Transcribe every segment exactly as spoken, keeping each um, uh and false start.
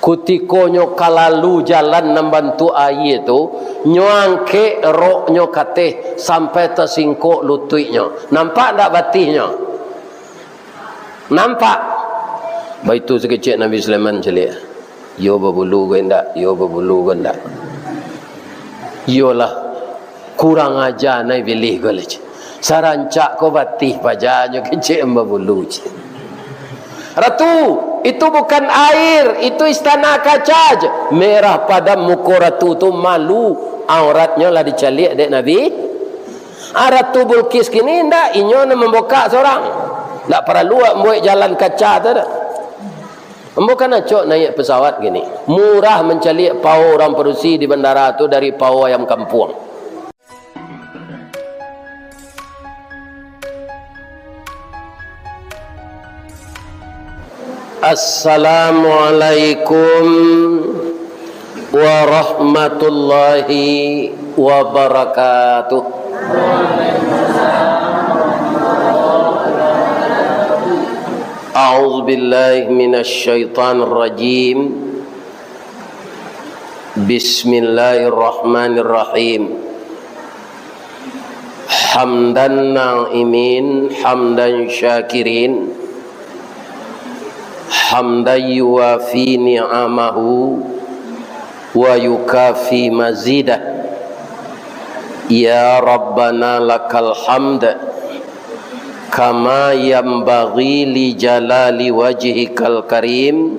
Kutiko nyo ka lalu jalan nan bantuak aia tu, nyo angkek roknyo ka ateh sampai tasingkok lutuiknyo. Nampak ndak batihnyo? Nampak. Baitu sakecek Nabi Sulaiman caliak. Iyo babulu ko indak, iyo babulu ko indak. Iyolah, kurang aja nai bilih ko lah, cik. Sarancak ko batih paja nyo kecek babulu, cik. Ratu, itu bukan air, itu istana kaca, cik. Merah padam muko ratu tu, malu, auratnyo lah dicaliak dek Nabi. Ah, Ratu Bulkis kini indak, inyo nan mambokak sorang. Ndak paralu awak mambuek jalan kaca tu dah. Ambo kan acok naiak pesawat kini. Murah mancaliak pao urang padusi di bandara tu dari pao ayam kampuang. Assalamualaikum warahmatullahi wabarakatuh. A'udzubillahi minasyaitonirrajim. Bismillahirrahmanirrahim. Hamdan na'imin, hamdan syakirin, hamdan yuwafi ni'amahu wa yukafi mazidah. Ya Rabbana lakal hamd, kama yanbaghi li jalali wajhikal karim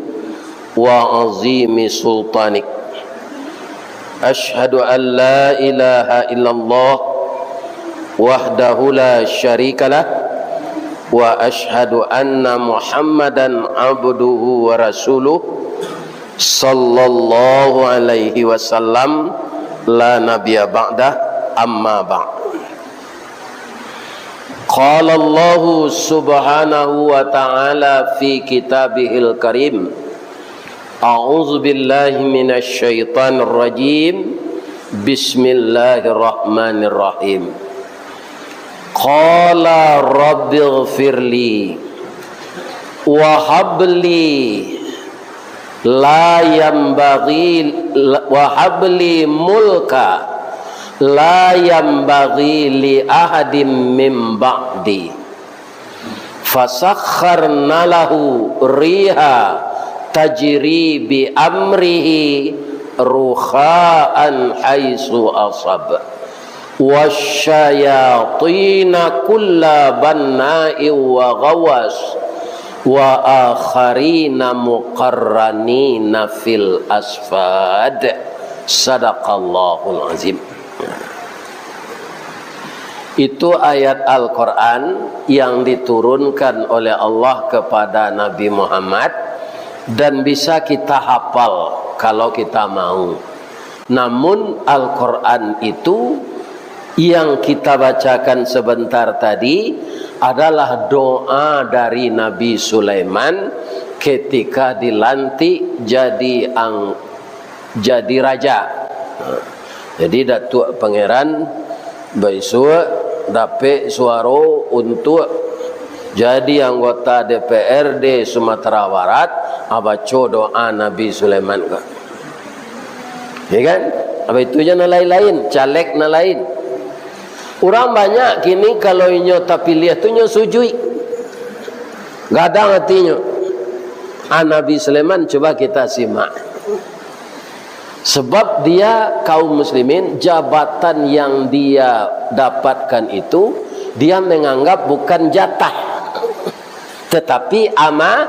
wa azimi sultanik. Asyhadu an la ilaha illallah wahdahu la syarikalah, wa asyhadu anna Muhammadan abduhu wa rasuluh, sallallahu alaihi wasallam, la nabiyya ba'dah, amma ba'd. Qala Allahu subhanahu wa ta'ala fi kitabihil karim, a'udzu billahi minasy syaithanir rajim. Bismillahirrahmanirrahim. Qala rabbighfirli wa habli la yanbaghi, wa habli mulka la yanbaghi li ahadim min ba'di. Fasakhkharna lahu riha tajri bi amrihi rukha'an haitsu ashab. Wasyayatina kulla banna'in wa ghawwas, wa akharina muqarranina fil asfad. Sadaqallahul azim. Itu ayat Al-Quran yang diturunkan oleh Allah kepada Nabi Muhammad, dan bisa kita hafal kalau kita mau. Namun, Al-Quran itu yang kita bacakan sebentar tadi adalah doa dari Nabi Sulaiman ketika dilantik jadi ang-, jadi raja. Jadi, Datuak Pangeran baisuak dapek suaro untuak jadi anggota D P R D Sumatera Barat, ah, baco doa Nabi Sulaiman ko. Ya kan? Apa itu je nan lain-lain, caleg nan lain. Urang banyak kini kalau inyo tapiliah tu nyo sujuik. Gadang atinyo. Ah, Nabi Sulaiman, cuba kita simak. Sebab dia, kaum muslimin, jabatan yang dia dapatkan itu, dia menganggap bukan jatah, tetapi ama-,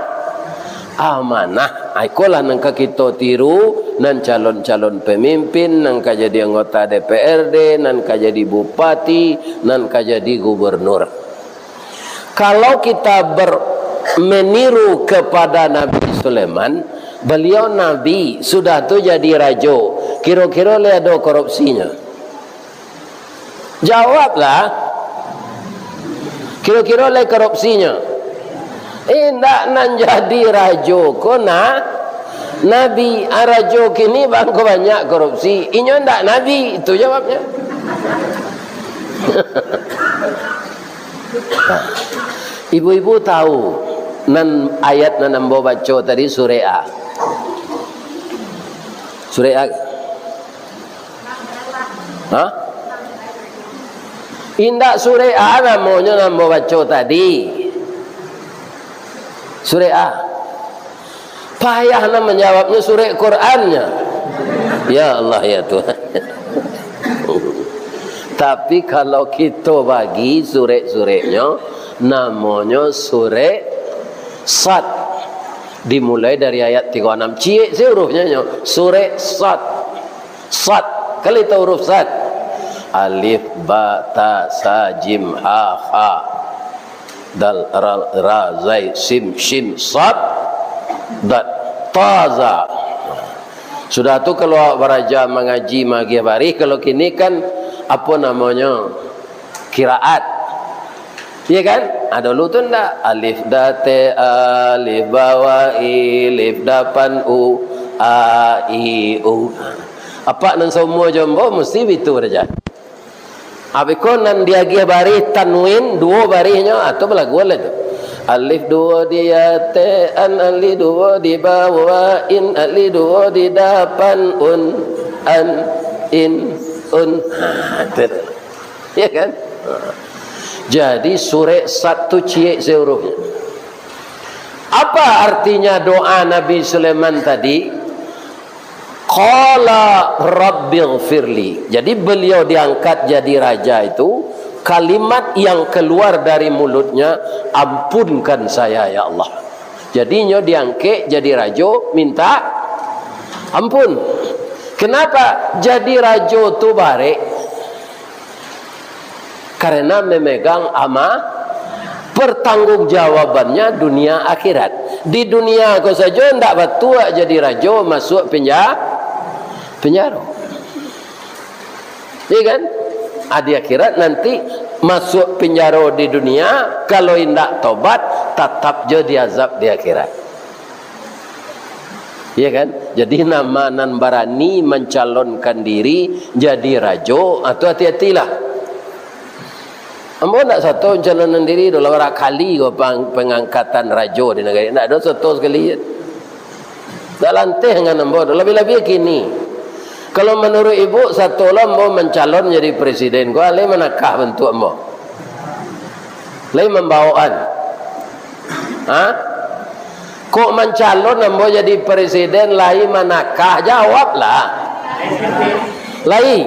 amanah. Ah, ikolah nan ka kito tiru, nan calon-calon pemimpin, nan ka jadi anggota D P R D, nan ka jadi bupati, nan ka jadi gubernur. Kalau kita ber-, meniru kepada Nabi Sulaiman, beliau nabi, sudah tu jadi rajo, kiro-kiro lai ado korupsinyo? Jawablah. Kiro-kiro lai korupsinyo? Indak, nan jadi rajo ko na-, nabi. Ah, rajo kini bangko banyak korupsi, inyo ndak nabi, itu jawabnyo. Ibu-ibu tahu nan ayat nan ambo baco tadi, surek A? Surek A. Ha? Indak surek A namonyo nan ambo baco tadi. Surek A. Payah nak manjawabnyo surek Qurannyo. Ya Allah, ya Tuhan. Tapi kalau kito bagi surek-sureknyo, namonyo surek Sad. Dimulai dari ayat tigo anam. Ciek se hurufnyo nyo. Surek Sad. Sad. Kalian tahu huruf Sad? Alif, ba, ta, sa, jim, ha, kha. Dal, ra, ra, zai, sim, shin, sad, dad, ta, za. Sudah tu, kalau awak baraja mangaji, magiah barih, kalau kini kan, apo namonyo, kiraat. Iya kan? Ah, dulu tu ndak. Alif da te alif bawa i, lif dapan u, a, i, u. Apak nan saumua jo ambo, musti bitu baraja. Abih ko nan diagiah barih tanwin, duo barihnyo, ah, tu balagu lah tu. Alif duo di ate an, alif duo di bawa in, alif duo di dapan un, an, in, un. Ha, tu. Ya kan? Ha. Jadi, surek Sad tu ciek se hurufnyo. Apa artinya doa Nabi Sulaiman tadi? Qala rabbighfirli. Jadi, beliau diangkat jadi raja itu, kalimat yang keluar dari mulutnya, "Ampunkan saya, ya Allah." Jadinyo diangkek jadi rajo, minta ampun. Kenapa jadi rajo tu barek? Karena memegang ama-, pertanggungjawabannya dunia akhirat. Di dunia ko sajo ndak batuak jadi rajo, masuak penja-, penjaro. Iya kan? Ah, di akhirat nanti masuak penjaro di dunia, kalau indak tobat, tatap jo diazab di akhirat. Iya kan? Jadi, nama nan barani mancalonkan diri jadi rajo, ah, tu hati-hatilah. Ambo ndak sato mancalonkan diri doh, lah bara kali ko pang-, pangangkatan rajo di nagari. Ndak ado sato sakali. Ndak lanteh ngan ambo doh, labiah-labiah kini. Kalau manuruik ibu, sato lah ambo mancalon jadi presiden ko, alai manakah bantuak ambo. Lai mambaoan. Ha? Kok mancalon ambo jadi presiden, lai manakah? Jawablah. Lai.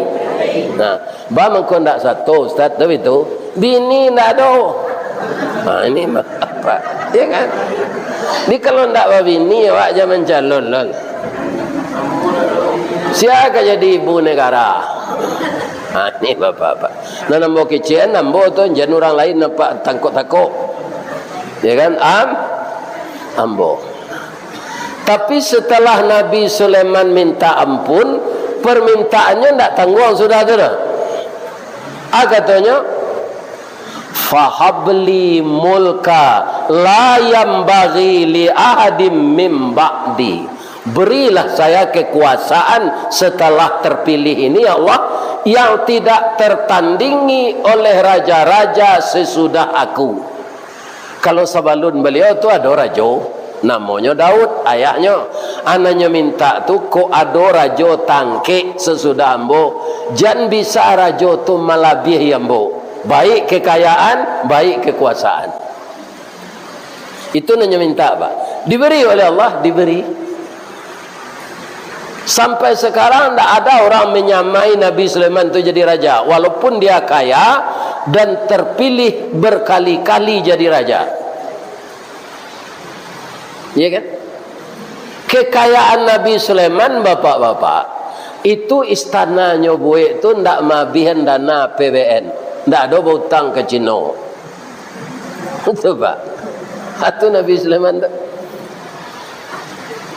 Nah, ba mangko ndak sato, Ustaz, tapi tu, bini ndak ado. Ha, ini mah apa? Ya kan? Ni kalau ndak babini, awak jan mancalon lah. Sia ka jadi ibu negara? Ha, ni bapak-bapak. Nan ambo kecekan, ambo tu, jan urang lain nampak takok-takok. Ya kan? Am-, ambo. Tapi setelah Nabi Sulaiman minta ampun, permintaannyo ndak tangguang sudah tu doh. Ah, katonyo, "Fahabli mulka la yambaghi li ahadim mim ba'di." Berilah saya kekuasaan setelah terpilih ini, ya Allah, yang tidak tertandingi oleh raja-raja sesudah aku. Kalau sabalun baliau tu ado rajo, namonyo Daud, ayahnyo. Anaknyo minta tu, kok ado rajo tangkek sasudah ambo, jan bisa rajo tu malabiahi ambo, baik kekayaan, baik kekuasaan. Itu nan nyo minta, Pak. Diberi oleh Allah, diberi. Sampai sekarang ndak ada orang menyamai Nabi Sulaiman tu jadi raja, walaupun dia kaya dan terpilih berkali-kali jadi raja. Iya kan? Kekayaan Nabi Sulaiman, bapak-bapak, itu istananyo buek tu ndak maabihan dana A P B N, ndak ado bautang ka Cino. Itu, Pak. Itu Nabi Sulaiman tu.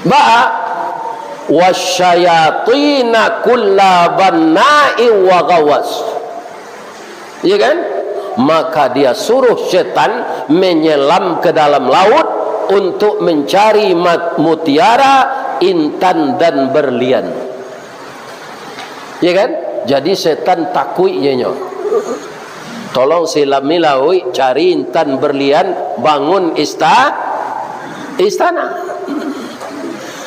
Ba, "Wasyayatina kulla banna'in wa ghawwas." Iya kan? Maka dia suruh setan menyelam ke dalam laut untuk mencari mat-, mutiara, intan, dan berlian. Ya kan? Jadi setan takuik je nyo. Tolong silami lauik, cari intan berlian, bangun ista-, istana.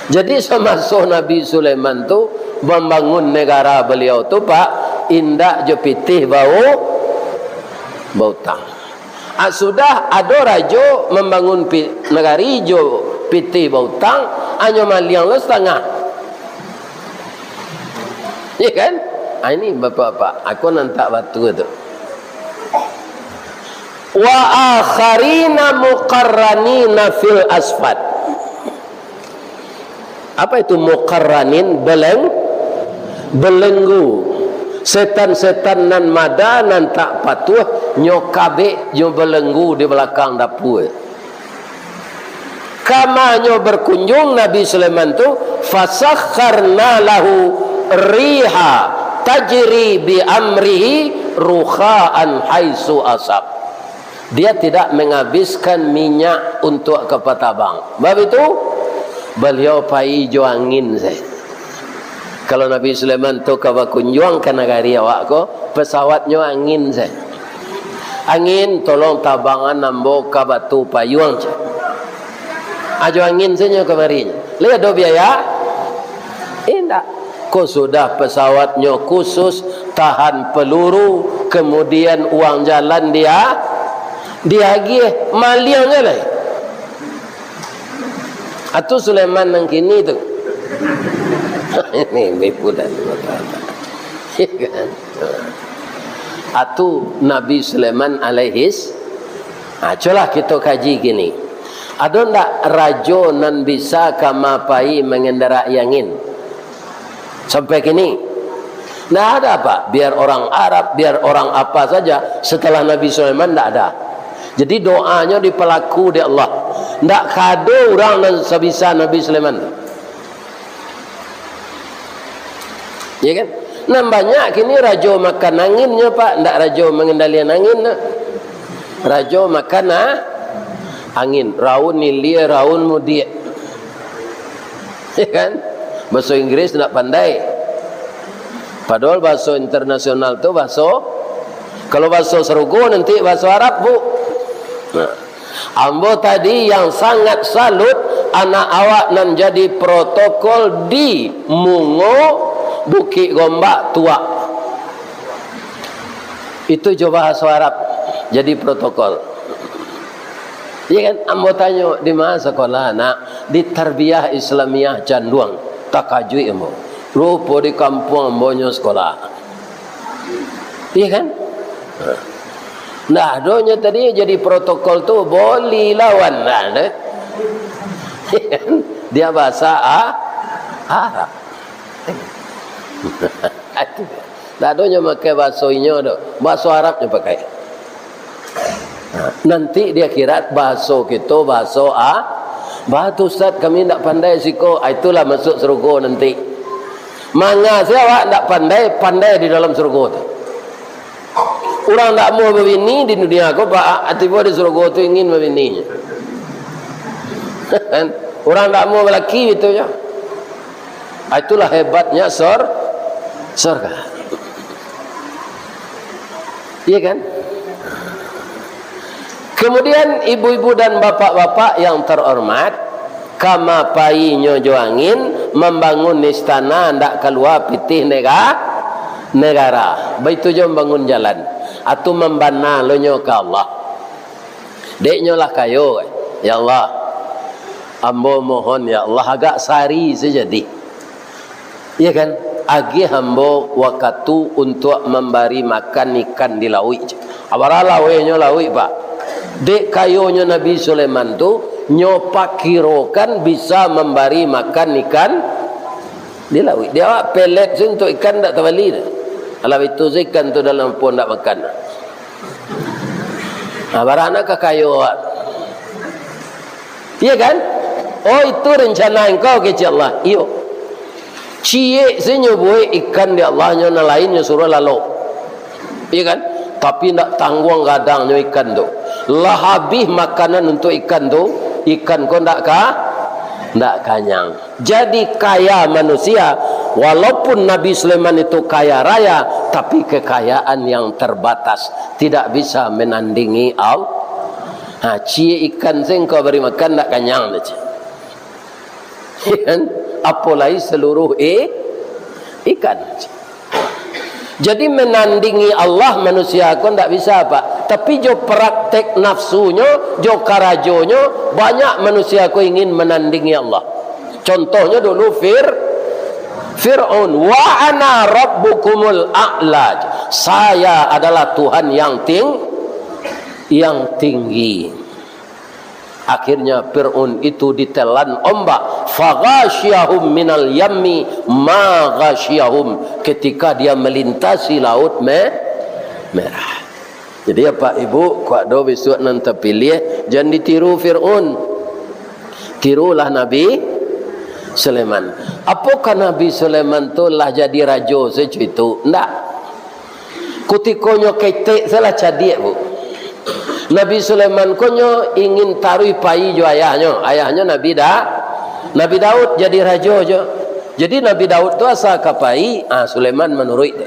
Jadi samaso Nabi Sulaiman tu, Mambangun negara baliau tu, Pak, indak jo pitih bau-, bautang. Ah, sudah ado rajo mambangun pi-, nagari jo pitih bautang, hanyo maliang lo satangah. Ya kan? Ah, ini bapak-bapak, aku nan tak batua tu. "Wa akharina muqarranina fil asfad." Apa itu muqarranin? Beleng-, belenggu. Setan-setan nan mada, nan tak patuah, nyo kabek, nyo belenggu di balakang dapua. Kamanyo berkunjung Nabi Sulaiman tu, "Fasakharna lahu riha tajri bi amrihi rukha'an haitsu asab." Dia tidak menghabiskan minyak untuk kapal tabang. Bab itu, baliau pai jo angin sajo. Kalau Nabi Sulaiman tu ka bakunjuang ka nagari awak ko, pesawatnyo angin sajo. "Angin, tolong tabangan ambo ka Batu Payuang," cek. Ajo angin sajo kamari. Lai ado biaya? Indak. Ko sudah pesawatnyo khusus, tahan peluru, kemudian uang jalan dia, diagiah, maliang je lai. Atu Sulaiman nan kini tu. Ini bipudan. Ya kan? Atu Nabi Sulaiman alaihis. Ha, cubolah kito kaji kini. Ado ndak rajo nan bisa kama pai mangendarai angin? Sampai kini. Ndak ada, Pak. Biar orang Arab, biar orang apa saja, setelah Nabi Sulaiman ndak ada. Jadi doanyo dipalaku dek Allah. Ndak kado urang nan sabisa Nabi Sulaiman. Ya kan? Nan banyak kini rajo makan anginnyo, Pak, ndak rajo mangendalian angin, nah. Rajo makan, ah, angin, raun ilia, raun mudiak. Ya kan? Bahaso Inggris ndak pandai. Padahal bahaso internasional tu bahaso, kalau bahaso sarugo nanti bahaso Arab, Bu. Nah. Ambo tadi yang sangat salut, anak awak nan jadi protokol di Mungo, Bukik Gombak, Tuak. Itu jo bahaso Arab, jadi protokol. Iya kan? Ambo tanyo, "Di ma sakolah, Nak?" "Di Tarbiyah Islamiyah Canduang." Takajuik ambo. Rupo di kampuang ambo nyo sakolah. Iya kan? Nah, donyo tadi jadi protokol tu, boli lawan. Nah, deh. Dia bahasa A-, Arab. Ndak ado nyo makai bahaso inyo doh. Bahaso Arab nyo pakai. Nanti di akhirat, bahaso kito, bahaso A-, "Bah tu, Ustaz, kami ndak pandai siko." Ah, itulah masuk sarugo nanti. Manga se awak ndak pandai, pandai di dalam sarugo tu. Urang ndak amuah babini di dunia ko, Pak, tibo di sarugo tu ingin babini. Urang ndak amuah balaki, itu nyo. Ah, itulah hebatnya sor-, sorga. Iya kan? Kemudian, ibu-ibu dan bapak-bapak yang terhormat, kama painyo jo angin, mambangun istana ndak kalua pitih nega-, negara. Baitu jo mambangun jalan. Atu mambana lo nyo ka Allah. Dek nyo lah kayo, "Ya Allah, ambo mohon, ya Allah, agak sari sajo dih." Iya kan? "Agiah ambo wakatu untuak mambari makan ikan di lauik." Abaralah wehnyo lauik, Pak. Dek kayonyo Nabi Sulaiman tu, nyo pakirokan bisa mambari makan ikan di lauik. Di awak pelet se untuak ikan ndak tabali tu. Alah itu se ikan tu dalam pun ndak makan. Nah, barana ka kayo awak. Iya kan? "Oh, itu rencana engkau," kecek Allah. "Iyo." Ciek se nyo buek ikan di Allah, nyo nan lain nyo suruah lalok. Iya kan? Tapi ndak tangguang gadangnyo ikan tu. Lah habih makanan untuak ikan tu, ikan ko ndak ka-, ndak kanyang. Jadi kaya manusia, walaupun Nabi Sulaiman itu kaya raya, tapi kekayaan yang terbatas, tidak bisa menandingi Al-, ha, ciek ikan se engkau bari makan, ndak kanyang tu, ciek. Kan? Apolai seluruh i-, Ikan. Jadi, menandingi Allah manusia ko ndak bisa, Pak. Tapi jo praktek nafsunyo, jo karajonyo, banyak manusia ko ingin menandingi Allah. Contohnyo dulu Fir-, Fir'aun, "Wa ana rabbukumul a'la." "Saya adalah Tuhan yang ting-, yang tinggi." Akhirnya Fir'aun itu ditelan ombak. "Faghasyahum minal yammi ma ghasyahum." Ketika dia melintasi Laut Me-, Merah. Jadi, Apak Ibu, kok ado bisuak nan tapiliah, jan ditiru Fir'aun. Tirulah Nabi Sulaiman. Apokah Nabi Sulaiman tu lah jadi rajo sajo itu? Ndak. Kutikonyo ketek salah cadiak, Bu. Nabi Sulaiman ko nyo ingin taruih pai jo ayahnyo. Ayahnyo Nabi Da-, Nabi Daud jadi rajo jo. Jadi, Nabi Daud tu asa ka pai, ah, Sulaiman manuruik tu.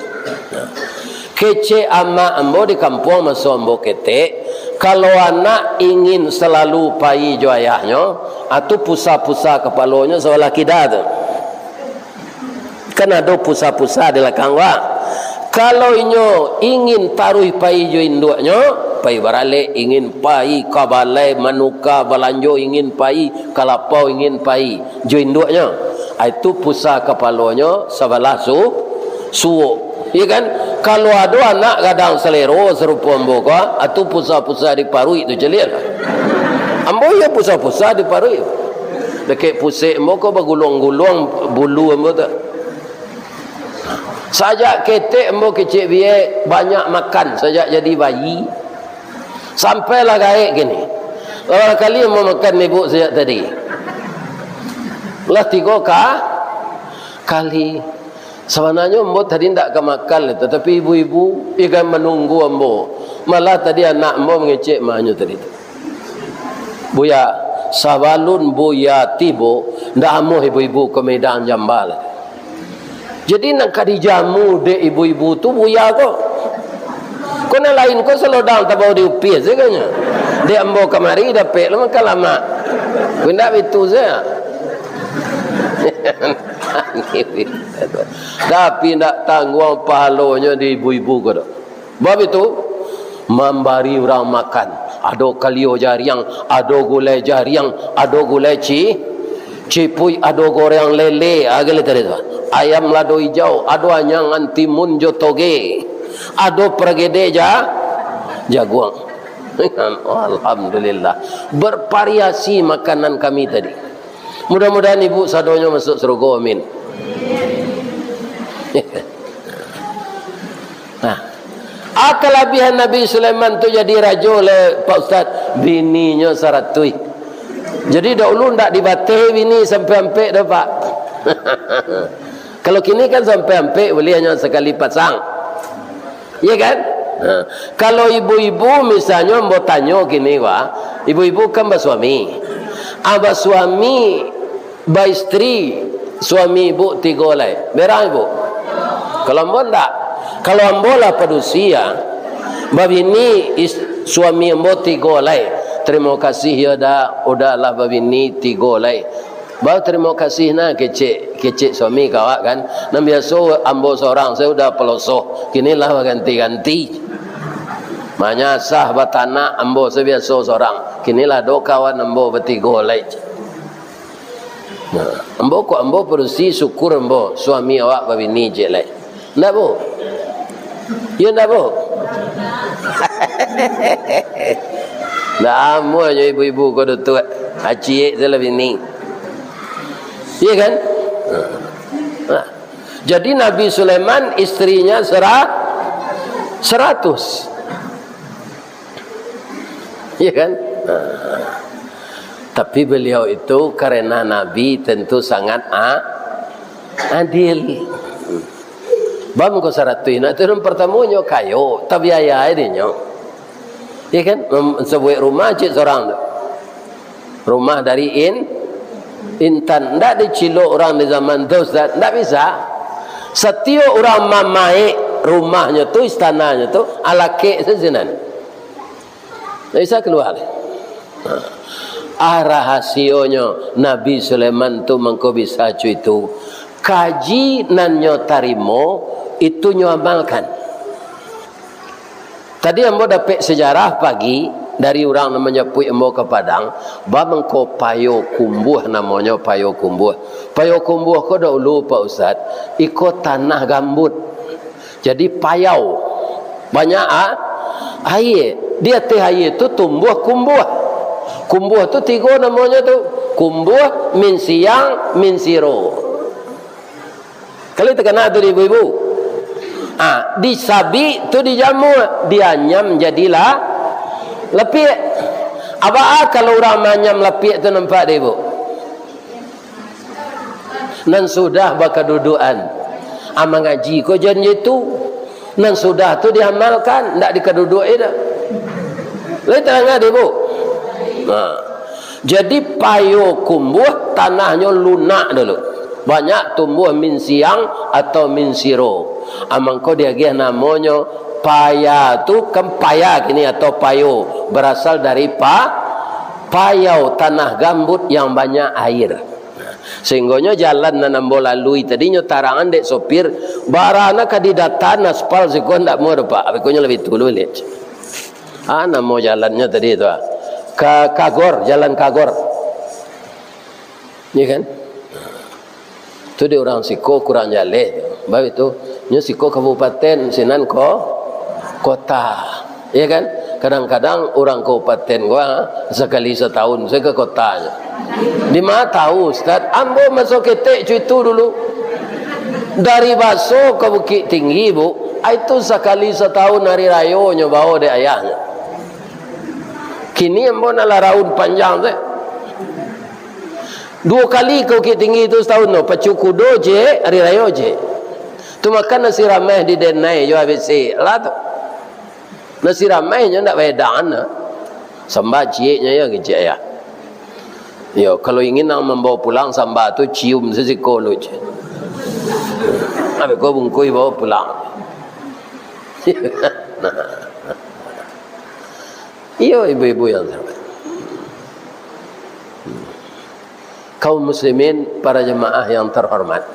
Kecek amak ambo di kampuang maso ambo ketek, kalau anak ingin salalu pai jo ayahnyo, ah, tu pusa-pusa kapalonyo sabalah kida tu. Kan ado pusa-pusa di lakang, Pak. Kalau inyo ingin taruih pai jo induaknyo, pai baralek, ingin pai ka balai manuka balanjo, ingin pai ka lapau, ingin pai jo induaknyo, ah, itu pusa kapalonyo sabalah su-, suok. Iyo kan? Kalau ado anak gadang salero sarupo ambo ko, ah, tu pusa-pusa di paruik tu caliak. Ambo iyo pusa-pusa di paruik. Dakek pusek ambo ko baguluang-guluang bulu ambo tu. Sajak ketek ambo kecek biek, banyak makan sajak jadi bayi. Sampailah gaek kini. Barapa kali ambo makan ibu sajak tadi? Lah tigo ka-, kali. Sabananyo ambo tadi ndak ka makan, tatapi ibu-ibu ikan manunggu ambo. Malah tadi anak ambo mangecek ma nyo tadi tu. "Buya, sabalun Buya tibo, ndak amuah ibu-ibu ka Medan Jamba lai." Jadi, nan ka dijamu dek ibu-ibu tu Buya ko. Ko nan lain ko salodang tabao di upih sajo nyo. Dek ambo kamari dapek lo makan lamak. Ko indak bitu sajo. Tapi indak tangguang pahalonyo di ibu-ibu ko doh. Bab itu, mambari urang makan. Ado kalio jariang, ado gulai jariang, ado gulai ci-, cipuik, ado goreng lele, ah, gale tadi tu. Ayam lado ijau, ado anyangan timun jo toge, ado paragede ja-, jaguang. Alhamdulillah. Bervariasi makanan kami tadi. Mudah-mudahan ibu sadonyo masuk surga, amin. Nah, ah, kalabiahan Nabi Sulaiman tu jadi rajo lai, Pak Ustaz, bininyo saratuih. Jadi, dahulu ndak dibateh bini sampai ampek doh, Pak. Kalau kini kan sampai ampek, buliah nyo sakali pasang. Iya kan? Nah, kalau ibu-ibu misalnyo ambo tanyo kini, wah, ibu-ibu kan basuami. Ah, basuami, baistri, suami ibu tigo lai. Berang ibu? Kalau ambo ndak. Kalau ambo lah padusi, ya, babini is-, suami ambo tigo lai. Terima kasih, ya, Da, udah lah babini tigo lai. Batarimo kasih nah, kecek, kecek suami ka awak kan. Nan biaso ambo sorang sajo udah palosoh, kini lah baganti-ganti. Manyasah batanak ambo sabiaso sorang, kini lah ado kawan ambo batigo lai. Nah, ambo kok ambo padusi, syukur ambo suami awak babini ciek lai. Ndak, Bu? Iyo ndak, Bu? Ndak amuah nyo ibu-ibu ko doh tu, aciek tu lah bini. Iyo kan? Nah. Jadi Nabi Sulaiman istrinya sera-, seratus. Iyo kan? Nah. Tapi beliau itu karena Nabi tentu sangat a-, adil. Bam ko saratuih, nah, tu nan partamonyo kayo, tabiaya dinyo. Iyo kan? Mem-, sabuik rumah cik sorang tu. Rumah dari in-, intan. Ndak dicilok urang di zaman tu, Ustaz. Ndak bisa. Satiok urang mamaek rumahnyo tu, istananyo tu, alakek sasinan. Ndak bisa kalua lai. Ha. Ah, rahasionyo Nabi Sulaiman tu mangko bisa cuy tu. Kaji nan nyo tarimo, itu nyo amalkan. Tadi ambo dapek sejarah pagi dari urang nan manjapuik ambo ka Padang, ba mangko Payo Kumbuah namonyo, Payo Kumbuah. Payo Kumbuah ko dahulu, Pak Ustaz, iko tanah gambut. Jadi payau, banyak a-, aia. Di ateh aia tu tumbuah kumbuah. Kumbuah tu tigo namonyo tu, kumbuah, minsiang, minsiro. Kalau takana tu di ibu-ibu. Ah, disabik tu dijamua, dianyam jadilah lapiak. Aba a kalau urang maanyam lapiak tu nampak dek ibu? Nan sudah bakadudukan. Ah, mangaji ko jan itu. Nan sudah tu diamalkan, ndak dikaduduki dah. Lai tadanga dek ibu? Nah. Jadi Payo Kumbuah tanahnyo lunak dulu. Banyak tumbuah minsiang atau minsiro. Ah, mangko diagiah namonyo Paya tu, kan paya kini atau payo, barasal dari pa-, payau, tanah gambut yang banyak air. Sehinggonyo jalan nan ambo lalui tadi nyo tarangan dek sopir, bara na ka didatan aspal siko ndak muah doh, Pak. Bikonyo labiah tulu liek. Ah, namo jalannyo tadi tu, ah. Ka-, Kagor, Jalan Kagor. Iya kan? Tu di urang siko kurang jaleh. Baik tu. Nyo siko kabupaten, sinan ko-, kota. Iya kan? Kadang-kadang urang kabupaten ko, ah, sakali satahun sajo ka kotanyo. Di ma tahu, Ustaz? Ambo maso ketek co itu dulu. Dari Baso ka Bukittinggi, Bu. Ah, itu sakali satahun hari rayonyo bao dek ayahnyo. Kini ambo nan lah raun panjang tu. Duo kali ka Bukittinggi tu satahun tu, pacu kudo ciek, hari rayo ciek. Tu makan nasi rameh di denai jo abih se lah tu. Nasi rameh nyo ndak baedan lah. Samba cieknyo yo kecek ayah. Yo, kalau ingin nak mambawa pulang samba tu, cium sasiko lu ciek. Abih ko bungkuih bawa pulang. Nah. Iyo, ibu-ibu yang terhormat. Kaum muslimin, para jemaah yang terhormat.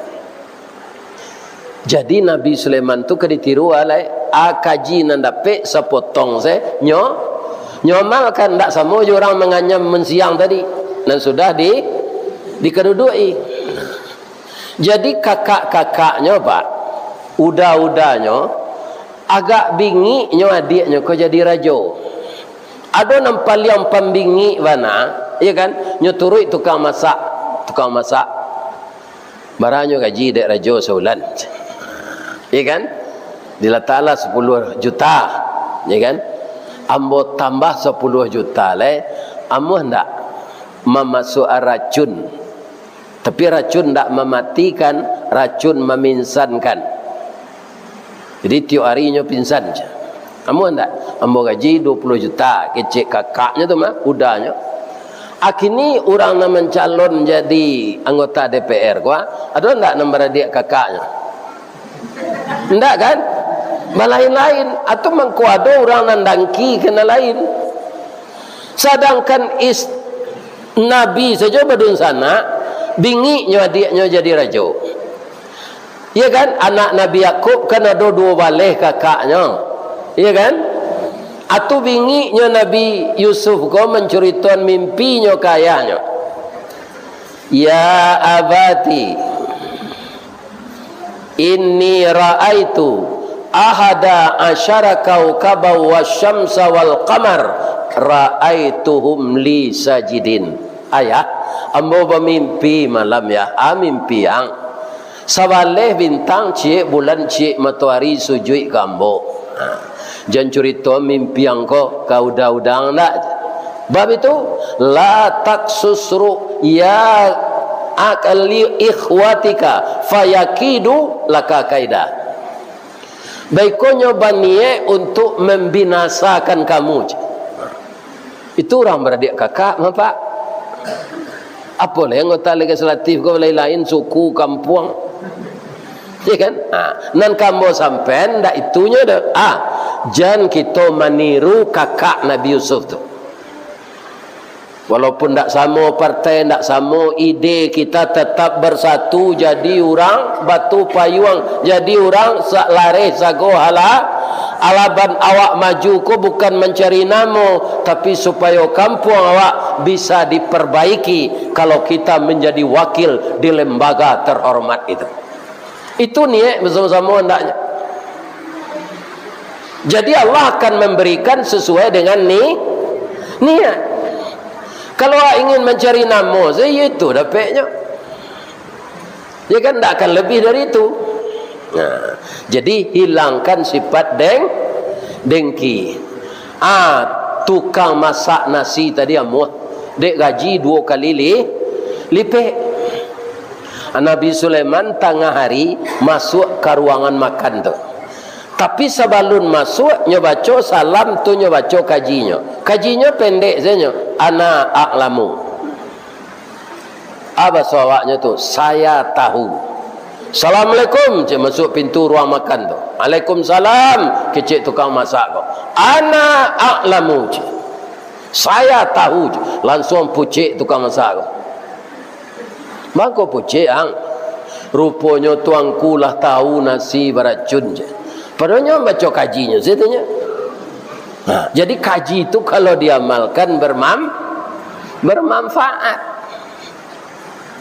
Jadi Nabi Sulaiman tu ka ditiru alai, a kaji nan dapek sapotong se, nyo, nyo amalkan, ndak samo jo urang manganyam mansiang tadi, nan sudah di, dikaduduki. Jadi kakak-kakaknyo, Pak, uda-udanyo, agak bingiknyo adiaknyo ko jadi rajo. Ado nan paliang pambingik bana, iyo kan? Nyo turuik tukang masak, tukang masak. Baranyo gaji dek rajo saulan. Iyo kan? Dilataklah sapuluah juta, iyo kan? Ambo tambah sapuluah juta lai, amuah ndak mamasuak racun? Tapi racun ndak mamatikan, racun maminsankan. Jadi, tiok ari inyo pinsan se. Amuah ndak? Ambo gaji duo puluah juta, kecek kakaknyo tu mah, udanyo. A kini urang nan mancalon jadi anggota D P R ko, ado ndak nan baradiak kakaknyo? Ndak kan? Balain-lain. Atau mangko ado urang nan dangki ka nan lain. Sadangkan is-, Nabi sajo badunsanak, bingiknyo adiaknyo jadi rajo. Iya kan? Anak Nabi Yakub kan ado duo baleh kakaknyo. Iya kan? Atu bingiknyo Nabi Yusuf ko mancuritoan mimpinyo ka ayahnyo. "Ya abati, inni ra'aitu ahada asyara kaukaban wasyamsa wal qamar ra'aituhum li sajidin." Ayah, ambo bamimpi malam, Yah. A mimpi ang. Sabaleh bintang, ciek bulan, ciek matoari sujuik ka ambo. Ha. Jan curito mimpi ang ko ka uda-uda ang ndak. Bab itu, la taksus ru'ya akli ikhwatika fayakidu laka kaida. Baikonyo baniaik untuk mambinasakan kamu. Itu urang baradiak kakak, Bapak. Apo lai anggota legislatif ko, lain-lain suku, kampuang. Ya kan? Ha, nan ka ambo sampaian ndak itunyo doh. Ah, jan kito maniru kakak Nabi Yusuf tu. Walaupun ndak samo partai, ndak samo ide, kita tetap bersatu jadi urang Batu Payuang, jadi urang sa-, Lareh Sago Hala-, Alaban. Awak maju ko bukan mancari namo, tapi supayo kampuang awak bisa diperbaiki kalau kita menjadi wakil di lembaga terhormat itu. Itu niat bersama-sama hendaknya. Jadi Allah akan memberikan sesuai dengan ni-, niat. Kalau awak ingin mancari namo sajo, itu dapeknyo. Ya kan, ndak akan lebih dari itu. Nah, jadi hilangkan sifat deng-, dengki. Ah, tukang masak nasi tadi amuah, dek gaji duo kali li-, lipek. Nabi Sulaiman tangah hari masuak ka ruangan makan tu. Tapi sabalun masuak, nyo baco salam tu, nyo baco kajinyo. Kajinyo pendek sajo, "Ana a'lamu." Apo baso awaknyo tu? "Saya tahu." "Assalamualaikum," cek masuak pintu ruang makan tu. "Waalaikumsalam," kecek tukang masak ko. "Ana a'lamu," cek. "Saya tahu," cek. Lansuang pucek tukang masak ko. "Mangko pucek, Ang?" "Ruponyo tuangku lah tahu nasi baracun," cek. Padahal nyo baco kajinyo, satunyo. Nah, jadi kaji tu kalau diamalkan bermam-, bermanfaat.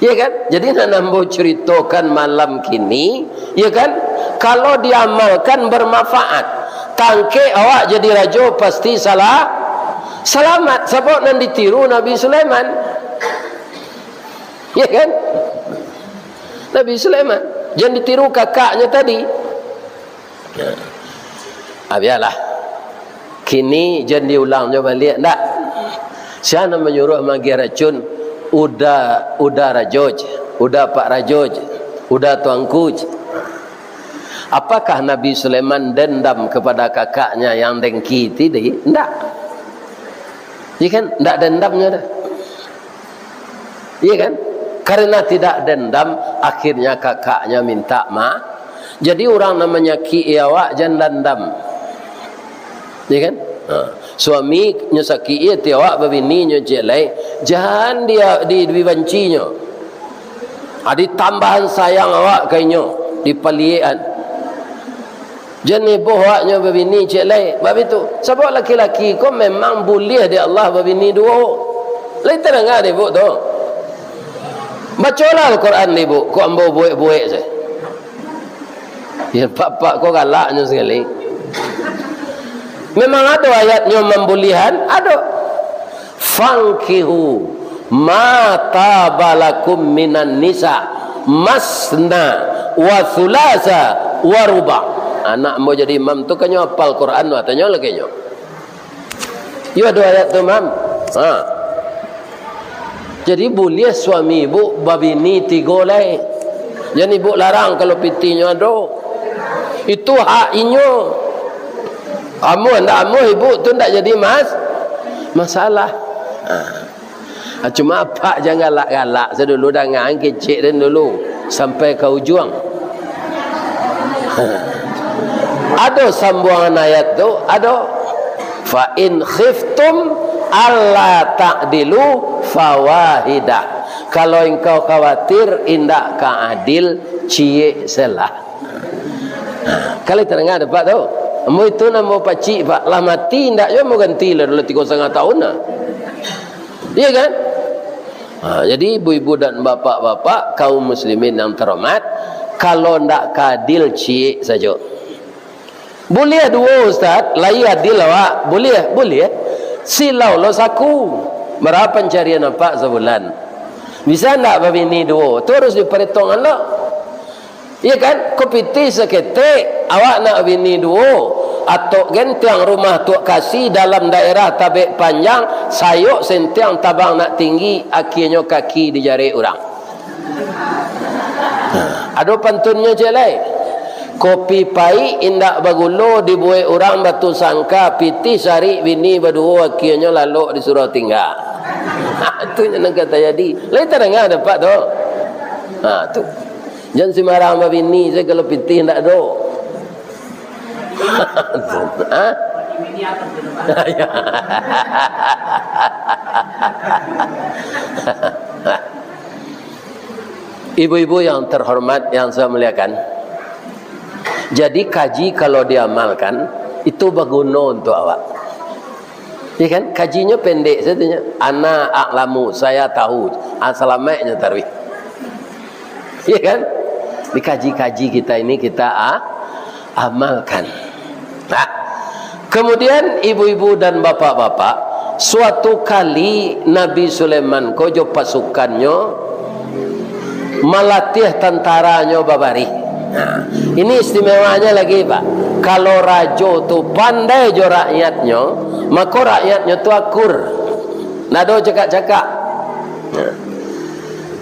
Ya kan? Jadi nan ambo ceritokan malam kini, ya kan? Kalau diamalkan bermanfaat, tangkek awak jadi rajo pasti salah, salamat. Sabab nan ditiru Nabi Sulaiman. Ya kan? Nabi Sulaiman. Jan ditiru kakaknyo tadi. Ah, bialah. Kini jan diulang jo baliak, ndak? Sia nan manyuruah magiah racun? Uda, Uda Rajo, Uda Pak Rajo, Uda Tuangku. Apakah Nabi Sulaiman dendam kepada kakaknya yang dengki tadi? Ndak. Ya kan? Ndak dendamnya dah. Iya kan? Karena tidak dendam, akhirnya kakaknya minta maaf. Jadi, urang nan manyakik-i awak, jan dandam. Iya kan? Ha. Suami nyo sakik-i ati awak, babini nyo ciek lai, jan di, di, dibanci nyo. Ha, ditambahan sayang awak ka inyo, dipaliek-an. Jan iboh awaknyo babini ciek lai, bak itu. Sabab laki-laki ko memang buliah dek Allah babini duo. Lai tadanga dek ibuk tu? Bacolah Al-Quran dek ibuk, kok ambo buek-buek se. Ya, bapak ko galaknyo sakali. Memang ado ayatnyo mambuliahan, ado. "Fankihu ma taba lakum minan nisa, masna wa thulatha wa ruba." Anak ambo jadi imam tu kan nyo apal Quran tu, tanyo lah ka inyo. Iyo ado ayat tu, Mam. Ha. Jadi, buliah suami ibuk babini tigo lai. Jan ibuk larang kalau pitihnyo ado. Itu hak inyo. Amuah ndak amuah ibuk tu ndak jadi mas-, masalah. Ha. Ha, cuma apak jan galak-galak se dulu, dangaan kecek den dulu sampai ka ujuang. Ado sambuangan ayat tu, ado. "Fa in khiftum alla ta'dilu fawahidah." Kalau engkau khawatir indak ka adil, ciek selah. Ha, kalau tadanga dek apak tu. Ambo itu namo pacik, Pak. Lah mati, indak juo ambo ganti lah, lah tigo satangah tahun lah. Iya kan? Ha, jadi ibu-ibu dan bapak-bapak, kaum muslimin yang terhormat, kalau ndak ka adil, ciek sajo. Buliah duo, Ustaz, lai adil awak. Buliah, buliah. Silau lo saku. Bara pancarian apak sabulan? Bisa ndak babini duo? Tu harus diparhitungkan lo. Iya kan? Ko pitih saketek, awak nak bini duo, atok gentiang rumah tuak kasi dalam daerah Tabek Panjang, sayok sentiang tabang nak tinggi, akienyo kaki dijarek urang. Nah, ado pantunnyo ciek lai. Kopi paik indak bagulo dibuek urang batu sangka, pitih sarik bini baduo, akienyo lalok disuruah tingga. Tu nyo nan ka tajadi. Lai tadanga dek apak tu? Ha, tu. Jan sumbarang babini sajo kalau pitih ndak ado. Ha? Ibu-ibu yang terhormat, yang saya muliakan, jadi kaji kalau diamalkan, itu baguno untuk awak. Ya kan? Kajinyo pendek sajo, "Ana a'lamu, saya tahu." Ah, salamaiknyo taruih. Ya kan? Dikaji-kaji kita ini, kita, ah, amalkan. Nah, kemudian ibu-ibu dan bapak-bapak, suatu kali Nabi Sulaiman ko jo pasukannyo malatiah tantaranyo babarih. Nah, ini istimewanyo lagi, Pak. Kalau rajo tu pandai jo rakyatnyo, mako rakyatnyo tu akur. Ndak ado cakak-cakak. Nah.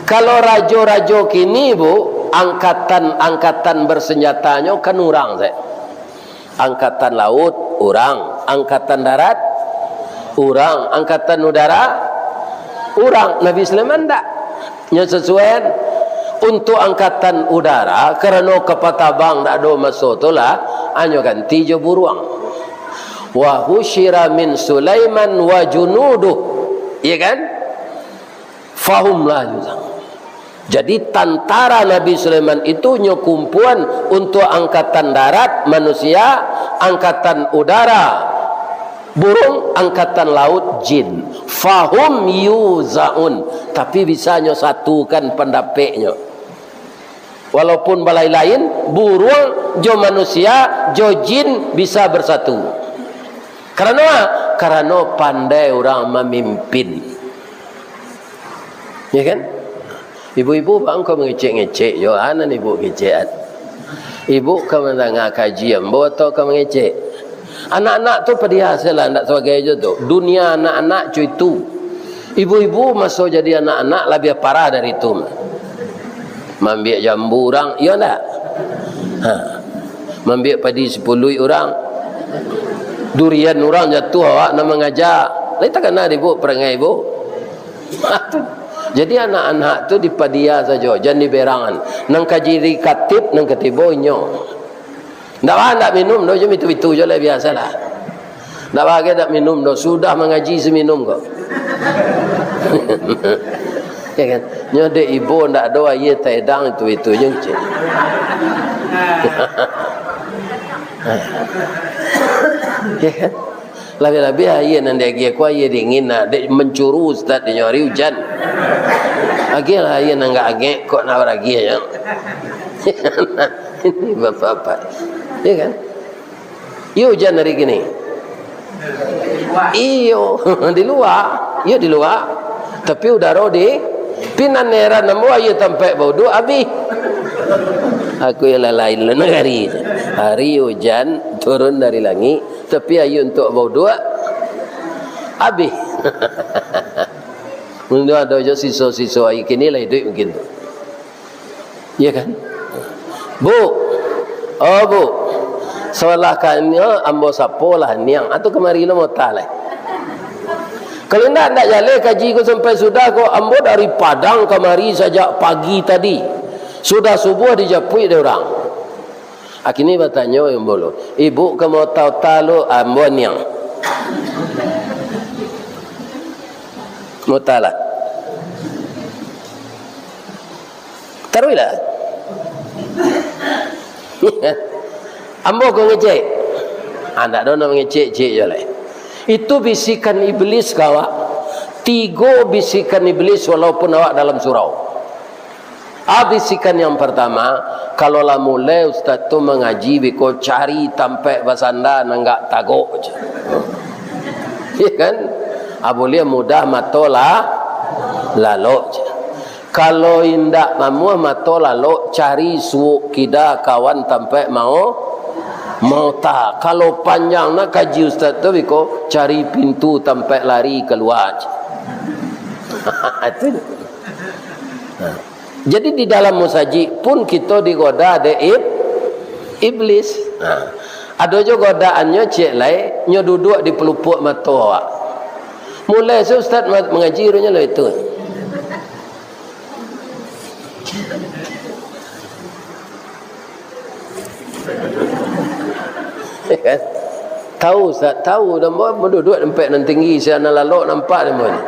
Kalau rajo-rajo kini, Bu, angkatan-angkatan bersenjatanyo kan urang sajo. Angkatan laut, urang. Angkatan darat, urang. Angkatan udara, urang. Nabi Sulaiman ndak. Nyo sasuaian. Untuk angkatan udara, karano kapal tabang ndak ado maso tu lah, anyo ganti jo buruang. "Wa husyira min Sulaiman wa junuduh." Iya kan? "Fahum la yuza'un." Jadi, tantara Nabi Sulaiman itu nyo kumpuan untuk angkatan darat, manusia, angkatan udara, burung, angkatan laut, jin. "Fahum yuzaun." Tapi, bisa nyo satukan pandapeknyo. Walaupun balain-lain, buruang jo manusia, jo jin bisa bersatu. Karano, karano pandai urang mamimpin. Ya kan? Ibu-ibu, baa mangko mangecek-ngecek jo, a nan ibu kecekan? Ibu ka mandanga kaji ambo atau ka mangecek? Anak-anak tu padiah sajolah, ndak sabagai jo tu. Dunia anak-anak co itu. Ibu-ibu maso jadi anak-anak labiah parah dari tu. Maambiak jambu urang, iyo ndak? Ha. Maambiak padi sipuluik urang. Durian urang jatuah, awak nan mangaja. Lai takana dek ibu parangai ibu? Jadi anak-anak tu dipadiah sajo, jan diberangan. Nan ka jadi katib, nan ka tibo inyo. Ndak ba, ndak minum doh, jo itu-itu jo lah, biasolah. Ndak ba, ndak minum doh, sudah mangaji saminum ko. Ya kan? Nyo dek ibo ndak ado aia taedang, itu-itu jo, cek. Ya kan? Labiah-labiah aia nan diagiah ko aia dingin, nah, dek mancuru, Ustaz, dinyo ari ujan. Agiahlah aia nan agak angek, kok nak baragiah nyo. Ini bapak-bapak. Ya kan? Iyo ujan ari kini. Iyo, di lua. Iyo di lua. Tapi udaro di, pi nan heran ambo aia tampek bauduak abih. Aku yang lain lah nagari. Hari ujan turun dari langik, tapi aia untuak bauduak abih. Untuak ado jo siso-siso aia kini lah iduik mungkin tu. Iya kan? Bu, oh Bu, salah kanyo ambo sapolah niang, atau kamari lo mota lai. Kalau indak, indak jaleh kaji ko sampai sudah ko, ambo dari Padang kamari sajak pagi tadi. Sudah subuah dijapuik dek urang. Akhirnyo batanyo ambo lo, "Ibu ka mota-ota lo, ambo niang." Mota lah. Taruihlah. Ambo ko ngecek. Ah, ndak ado nak mangecek-cek jo lai. Itu bisikan iblis ka awak. Tigo bisikan iblis walaupun awak dalam surau. Ah, bisikan yang partamo, kalau lah mulai ustaz tu mangaji beko cari tampek basanda nan agak tagok je. Ya kan? Ah, buliah mudah mato lah, lalok je. Kalau indak mamuah mato lalok, cari suok kida kawan tampek mao, maota. Kalau panjang nak kaji ustaz tu beko, cari pintu tampek lari kalua je. Itu. Nah. Jadi di dalam musajik pun kito digoda dek ib-, iblis. Nah. Ado jo godaannyo ciek lai, nyo duduak di pelupuak mato awak. Mulai se ustaz ma-, mangaji, runyo lah itu. Ya kan? Tahu, Ustaz? Tahu. Dah, ambo, ambo duduak tampek nan tinggi, sia nan lalok nampak dek ambo ni.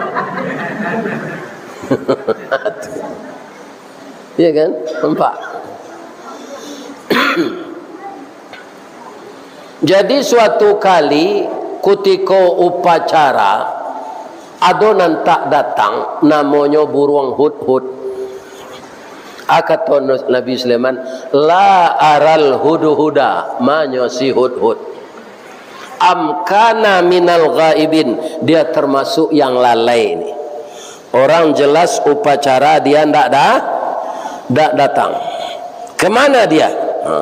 Iya kan? Nampak? Jadi, suatu kali, kutiko upacara, ado nan tak datang, namonyo buruang hudhud. A, kato Nabi Sulaiman, "La aral hudhuda," manyo si hudhud. "Am kana minal ghaibin," dia termasuk yang lalai ni. Orang jelas upacara dia ndak da-, ndak datang. Kemana dia? Ha.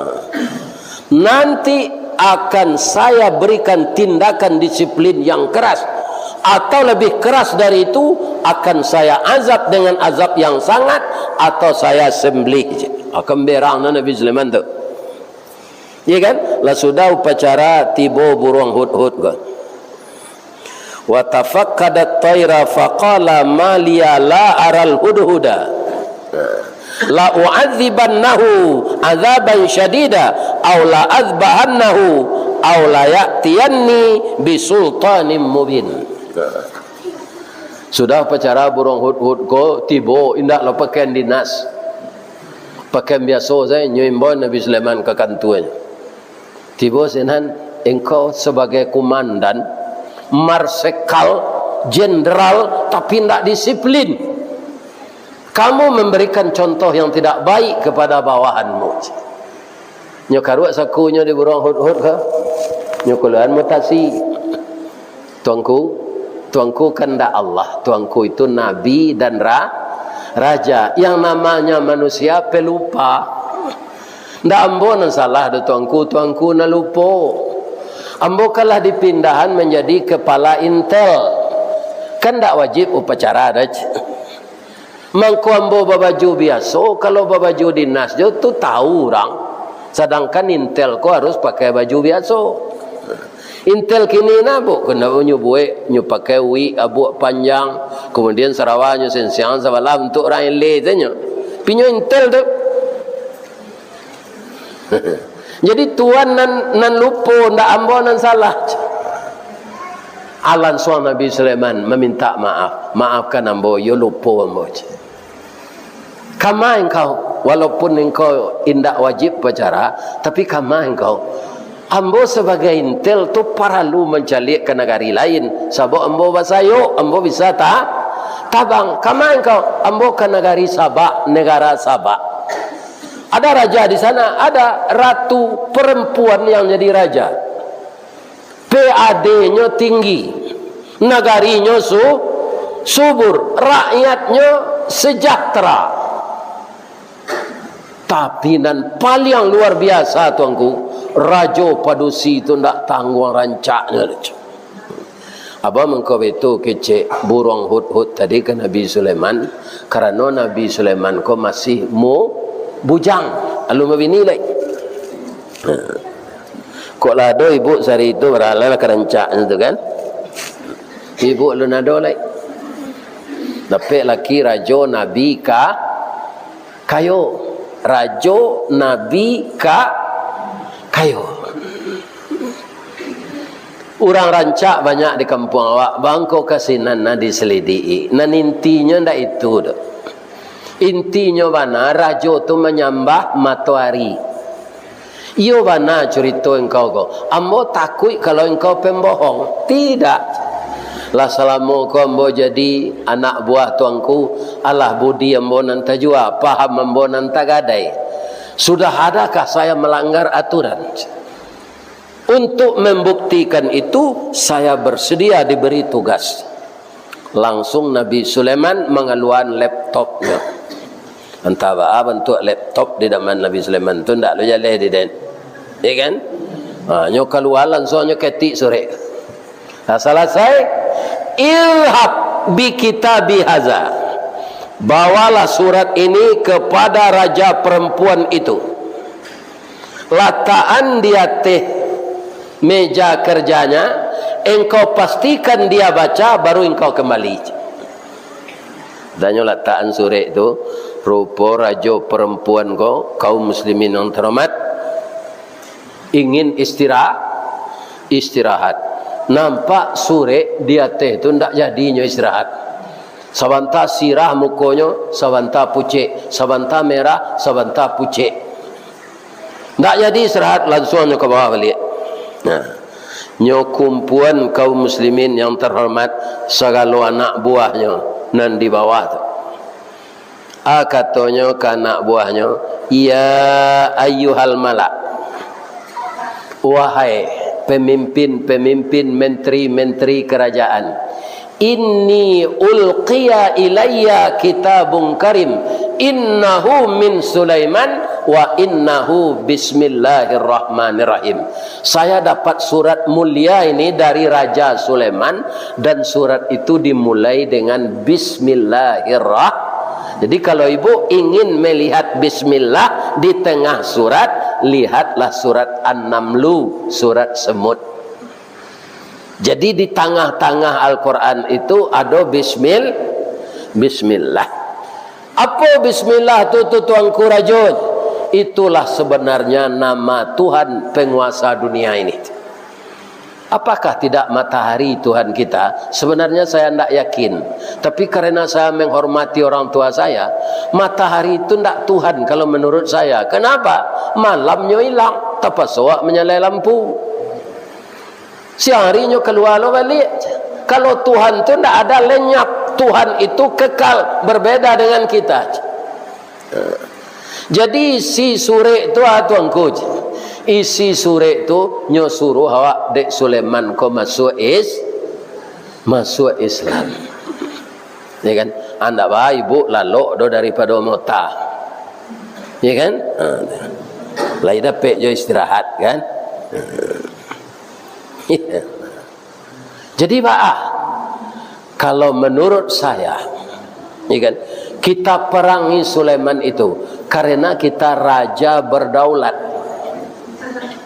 Nanti akan saya berikan tindakan disiplin yang keras, atau lebih keras dari itu, akan saya azab dengan azab yang sangat, atau saya sembelih. Akan berang Nabi Sulaiman tu. Iya kan? Lah sudah upacara, tibo buruang hudhud ko. "Wa tafaqqadat thaira faqala ma liya la aral hudhuda. La u'adzibannahu adzaban syadida, au la adzbahannahu, au la ya'tiyanni bisultanim mubin." Sudah upacara, buruang hudhud ko tibo, indak lo pakaian dinas. Pakaian biaso sajo, nyo imbau Nabi Sulaiman ka kantuanyo. Tibo sinan, engkau sebagai komandan, marsekal, jenderal, tapi ndak disiplin. Kamu memberikan contoh yang tidak baik kepada bawahanmu. Nyo karuak sakunyo di buruang hudhud ko, nyo kaluaan mutasi. Tuanku, Tuanku kan ndak Allah, Tuanku itu nabi dan ra-, raja. Yang namanya manusia pelupa. Ndak ambo nan salah doh Tuanku, Tuanku nan lupo. Ambo kan lah dipindahan manjadi kepala intel. Kan ndak wajib upacara doh. Mangko ambo babaju biaso, kalau babaju dinas jo tu tahu urang. Sadangkan intel ko harus pakai baju biaso. Intel kini nah, bu, kena nyo buek, nyo pakai wig, abuak panjang, kemudian sarawa nyo sensiang sabalah untuak urang elok tu nyo. Tapi nyo intel tu. Jadi tuan nan, nan lupo, ndak ambo nan salah. A, lansuang Nabi Sulaiman maminta maaf. "Maafkan ambo, iyo lupo ambo." Kama engkau, walaupun engkau indak wajib upacara, tapi kama engkau. Ambo sabagai intel tu paralu mancaliak ka nagari lain, sabab ambo basayok, ambo bisa ta-, tabang. Kama engkau, ambo ka nagari Sabak, negara Sabak. Ada raja di sana, ada ratu perempuan yang jadi raja. P A D-nyo tinggi, nagarinyo su-, subur, rakyatnyo sejahtera. Tapi nan paliang luar biasa, Tuanku, Rajo Padusi tu ndak tangguang rancaknyo. Abah mangko baitu kecek buruang hudhud tadi ka Nabi Sulaiman, karano Nabi Sulaiman ko masih mu-, bujang, alun babini lai. Kok lah ado ibu sari tu, baralah ka rancaknyo tu kan. Ibu alun ado lai. Dapek laki rajo nabi ka-, kayo. Rajo nabi ka-, kayo. Urang rancak banyak di kampuang awak, bangko ka sinan nah diselidiki. Nan intinyo ndak itu doh. Intinyo bana, rajo tu manyambah matoari. Iyo bana curito engkau ko. Ambo takuik kalau engkau pembohong. Tidak. Lah salamo ko ambo jadi anak buah Tuanku, alah budi ambo nan tajua, paham ambo nan tagadai. Sudah adakah saya melanggar aturan? Untuk membuktikan itu, saya bersedia diberi tugas. Langsung Nabi Sulaiman mangaluakan laptopnyo. Antah baa bantuak laptop di zaman Nabi Sulaiman tu, ndak lo jaleh di den. Ya kan? Ha, nyo kalua langsung nyo ketik surek. Nah, salasai, "Idhab bi kitabi haza." Bawalah surat ini kepada raja perempuan itu. Latakan di ateh meja kerjanya, engkau pastikan dia baca, baru engkau kembali. Danyo latakan surek tu, rupo rajo perempuan ko, kaum muslimin yang terhormat, ingin istira-, istirahat. Nampak surek di ateh tu ndak jadinyo istirahat. Sabanta sirah mukonyo, sabanta pucek, sabanta merah, sabanta pucek. Ndak jadi istirahat, lansuang nyo ka bawah baliak. Nah, nyo kumpuan kaum muslimin yang terhormat, sagalo anak buahnyo nan di bawah tu. A, katonyo ka anak buahnyo, "Ya ayyuhal mala', wahai pemimpin-pemimpin, menteri-menteri kerajaan, inni ulqiya ilayya kitabun karim, innahu min Sulaiman, wa innahu bismillahirrahmanirrahim. Saya dapat surat mulia ini dari Raja Sulaiman, dan surat itu dimulai dengan bismillahirrah-" Jadi, kalau ibu ingin melihat bismillah di tengah surat, lihatlah surat An-Namlu, surat semut. Jadi, di tangah-tangah Al-Quran itu ado bismil-, bismillah. Apo bismillah tu, tu Tuanku Rajo? Itulah sebenarnya nama Tuhan penguasa dunia ini. Apakah tidak matahari Tuhan kita? Sebenarnya saya ndak yakin. Tapi karena saya menghormati orang tua saya, matahari itu ndak Tuhan kalau menurut saya. Kenapa? Malamnyo ilang, tapaso awak manyalai lampu. Siang harinyo kalua lo baliak. Kalau Tuhan tu ndak ada lenyap. Tuhan itu kekal, berbeda dengan kita. Jadi, isi surek tu, ah, Tuanku, isi surek tu nyo suruh awak dek Sulaiman ko masuak is-, masuak Islam. Ya kan? Andak baa ibu lalok do daripado mota. Ya kan? Ha, lai dapek jo istirahat, kan? Jadi, baa, kalau menurut saya, ya kan, kita perangi Sulaiman itu karena kita raja berdaulat.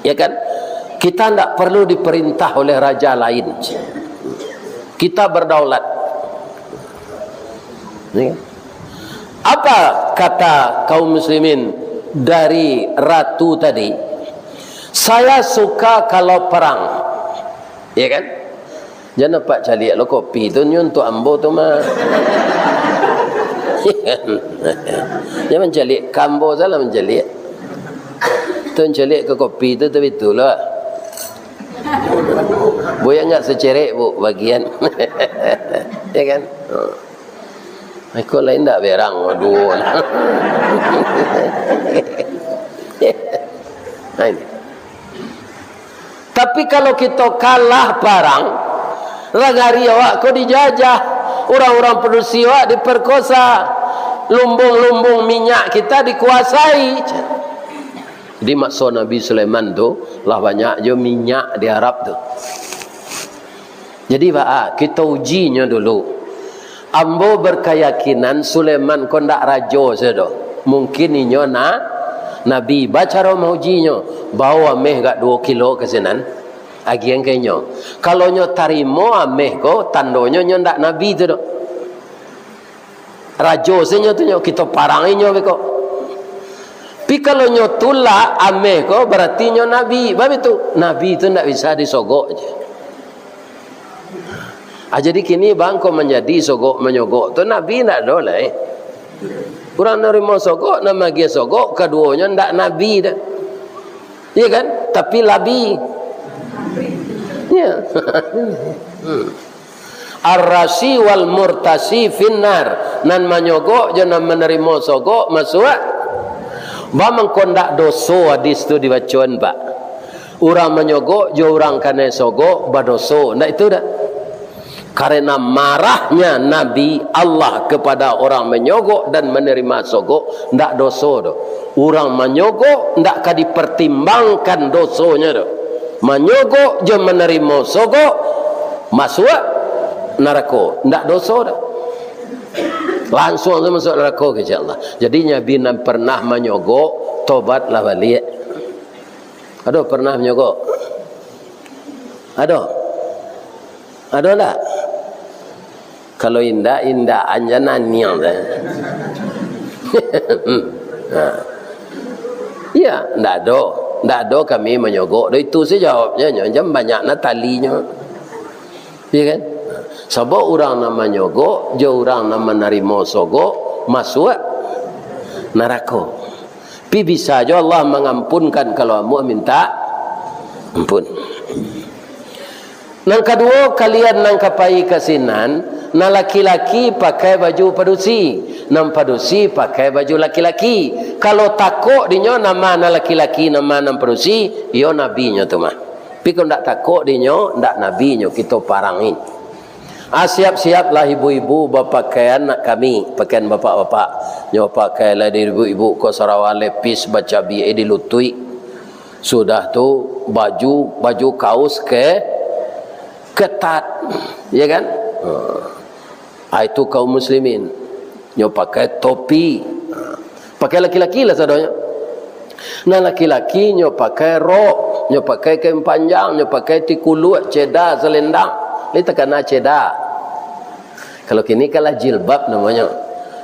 Ya kan? Kita ndak perlu diperintah oleh raja lain. Kita berdaulat. Ya kan? Apa kata kaum muslimin dari ratu tadi? "Saya suka kalau perang." Ya kan? Jan apak caliak lo kopi tu, nyo untuak ambo tu mah. Jan mancaliak ka ambo, salah mancaliak. Tu mancaliak ka kopi tu, tapi itulah. Buya nggak secerek, Bu, bagian. Ya kan? Oh. Iko lain ndak berang, waduh. Nah, ini. Tapi kalau kito kalah parang, nagari awak ko dijajah, urang-urang padusi awak diperkosa, lumbung-lumbung minyak kita dikuasai. Di maso Nabi Sulaiman tu, lah banyak jo minyak di Arab tu. Jadi, baa, kito ujinyo dulu. Ambo berkeyakinan Sulaiman ko ndak rajo sajo doh. Mungkin inyo na-, nabi. Bacaro maujinyo, bao ameh agak duo kilo ka sinan, agiah ka inyo. Kalau nyo tarimo ameh ko, tandonyo nyo ndak nabi tu doh. Rajo se nyo tu nyo, kito parangi nyo beko. Tapi kalau nyo tulak ameh ko, berarti nyo nabi. Bab itu, nabi tu ndak bisa disogok je. Ah, jadi kini bangko manjadi sogok manyogok tu nabi ndak ado lai. Urang narimo sogok, nan magiah sogok, kaduonyo ndak nabi doh. Iya kan? Tapi labi. Ya. Hmm. Ar-rasi wal murtasi finnar. Nan manyogok jo nan manarimo sogok masuak. Baa mangko ndak doso hadis tu dibacoan, Pak? Urang manyogok jo urang kanai sogok badoso. Ndak itu dak? Karena marahnya Nabi Allah kepada orang manyogok dan menerima sogok, ndak doso doh. Urang manyogok ndak ka dipertimbangkan dosonyo doh. Manyogok jo manarimo sogok, masuak narako, ndak doso doh. Lansuang tu masuak narako, insya Allah. Jadi, Nabi nan pernah manyogok, tobatlah baliak. Ado pernah manyogok? Ado? Ado ndak? Kalau indak, indak, anja naniang tu. Ha. Iya, ndak ado. Ndak ado kami manyogok doh, itu sajo jawabnyo, nyo jan banyak nah talinyo. Iyo kan? Sabab urang nan manyogok jo urang nan manarimo sogok masuak narako. Tapi bisa jo Allah mangampunkan kalau ambo minta ampun. Nan kaduo, kalian nan ka pai ka sinan, nan laki-laki pakai baju padusi, nan padusi pakai baju laki-laki. Kalau takok dinyo nama nan laki-laki, nama nan padusi, iyo nabinyo tu mah. Tapi kalau ndak takok dinyo, ndak nabinyo, kito parangi. Ah, siap-siaplah ibu-ibu bapakaian nak kami, pakaian bapak-bapak. Nyo pakailah di ibu-ibu ko sarawa lepis bacabiak di lutuik. Sudah tu, baju, baju kaus ke, ketat, ya kan? Ha. Ah, itu kaum muslimin. Nyo pakai topi. Ha. Pakai laki-laki lah sadonyo. Nah, laki-laki nyo pakai rok, nyo pakai kain panjang, nyo pakai tikuluak, ceda, salendang. Ini takana ceda. Kalau kini kan lah jilbab namonyo.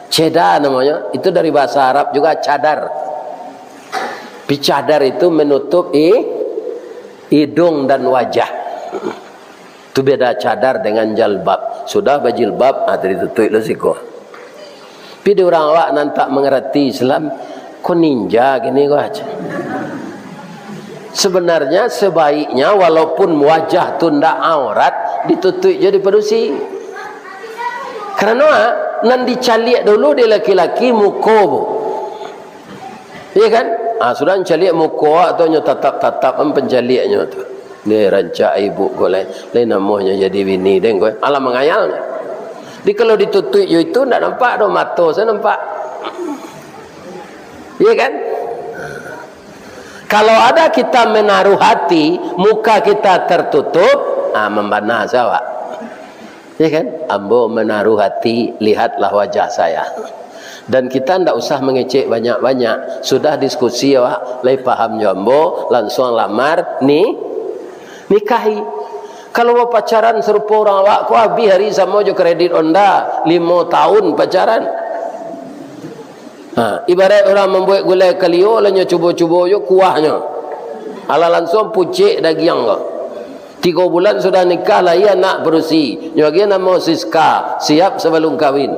Ceda namonyo, itu dari bahasa Arab juga cadar. Tapi cadar itu menutup i-, hidung dan wajah. Tu beda cadar dengan jalbab. Sudah bajilbab, ah, tu ditutuik lo siko. Tapi di urang awak nan tak mangarati Islam, ko ninja kini ko aja. Sebenarnya, sebaiknya, walaupun wajah tu ndak aurat, ditutuik jo di padusi. Karano, ah, nan dicaliak dulu di laki-laki muko, Bu. Iya kan? Ah, sudah caliak muko awak tu, nyo tatap-tatap kan pancaliaknyo tu. Ni rancak ibu ko lai, lai namonyo jadi bini den ko. Alah mangayal. Jadi kalau ditutuik jo itu, ndak nampak doh, mato sajo nampak. Iya kan? Kalau ada kita menaruh hati, muka kita tertutup, ah, mambana sajo awak. Ya kan? Ambo menaruh hati, lihatlah wajah saya. Dan kita ndak usah mangecek banyak-banyak. Sudah diskusi awak, lai paham jo ambo, lansuang lamar, ni, nikahi. Kalau bapacaran sarupo urang awak ko, habih hari samo jo kredit Honda, limo tahun pacaran. Ha, ibarat urang mambuek gulai kalio, lah nyo cubo-cubo jo kuahnyo. Alah lansuang pucek dagiang ko. Tigo bulan sudah nikah, lahia anak padusi. Nyo agiah namo Siska, siap sabalum kawin.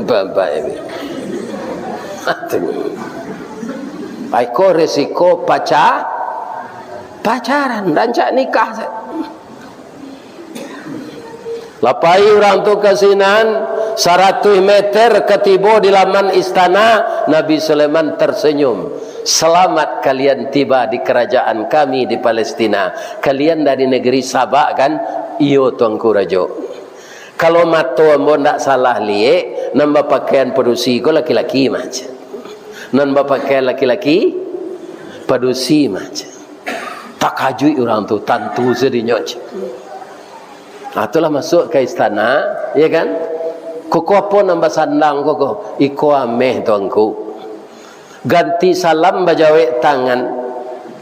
Bapak-bapak ini. Ai ko resiko paca-, pacaran, rancak nikah. Lah pai urang tu ka sinan, saratuih meter ka tibo di laman istana, Nabi Sulaiman tersenyum. "Selamat kalian tiba di kerajaan kami di Palestina. Kalian dari negeri Saba, kan?" "Iyo, Tuanku Rajo." "Kalau mato ambo ndak salah liek, nan bapakaian padusi ko laki-laki mah," cek. "Nan bapakaian laki-laki, padusi mah," cek. Takajuik urang tu, tantu sadinyo, cek. Ah, tu lah masuak ka istana, ya kan? "Koko apo nan basandang koko?" "Iko ameh, Tuanku." Ganti salam, bajawek tangan.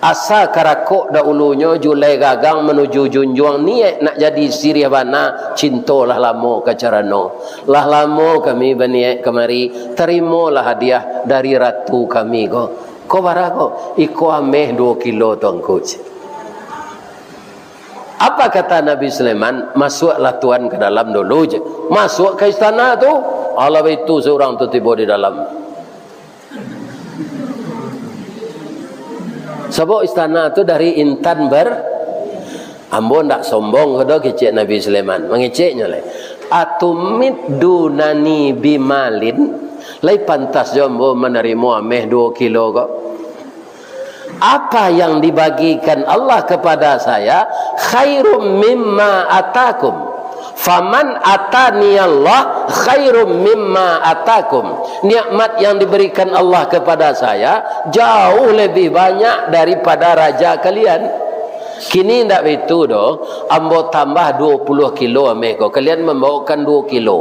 Asa karakok dahulunyo, julai gagang manuju junjuang, niaik nak jadi siriah bana, cinto lah lamo ka carano. Lah lamo kami baniaik kamari, tarimolah hadiah dari ratu kami ko. "Ko bara ko?" "Iko ameh duo kilo, Tuanku." Apa kata Nabi Sulaiman? "Masuaklah tuan ka dalam dulu," cek. Masuak ka istana tu, alah baitu surang tu tibo di dalam. Sabab istana tu dari intan ber-, ambo ndak sombong ko doh, kecek Nabi Sulaiman. Mangeceknyo lai. "Atumiddunani bimalin?" Lai pantas jo ambo manarimo ameh duo kilo ko? Apa yang dibagikan Allah kepada saya khairum mimma atakum. Faman atani Allah khairum mimma atakum. Nikmat yang diberikan Allah kepada saya jauh lebih banyak daripada raja kalian. Kini ndak baitu doh, ambo tambah duo puluah kilo ameh ko, kalian mambawakan duo kilo.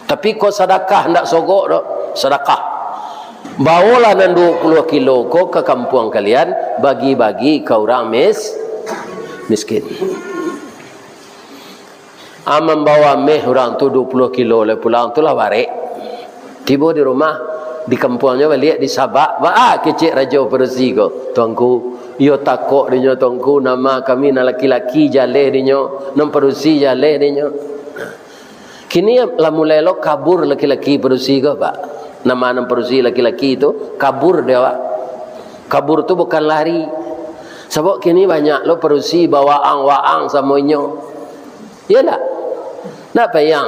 Tapi ko sadakah, ndak sogok doh, sadakah. Bawolah nan duo puluah kilo ko ka kampuang kalian, bagi-bagi ka urang mis-, miskin. Ah, mambawo ameh urang tu duo puluah kilo, lai pulang tu lah barek. Tibo di rumah, Di kampuangnyo baliak di Sabak, baa kecek rajo padusi ko, "Tuanku, iyo takok dinyo, Tuanku, nama kami nan laki-laki jaleh dinyo, nan padusi jaleh dinyo." Kini lah mulai lo kabur laki-laki padusi ko, Pak. Nama nan padusi laki-laki tu, kabur dek awak. Kabur tu bukan lari. Sabab kini banyak lo padusi bawaang-waang samo inyo. Iyo ndak? Ndak payah.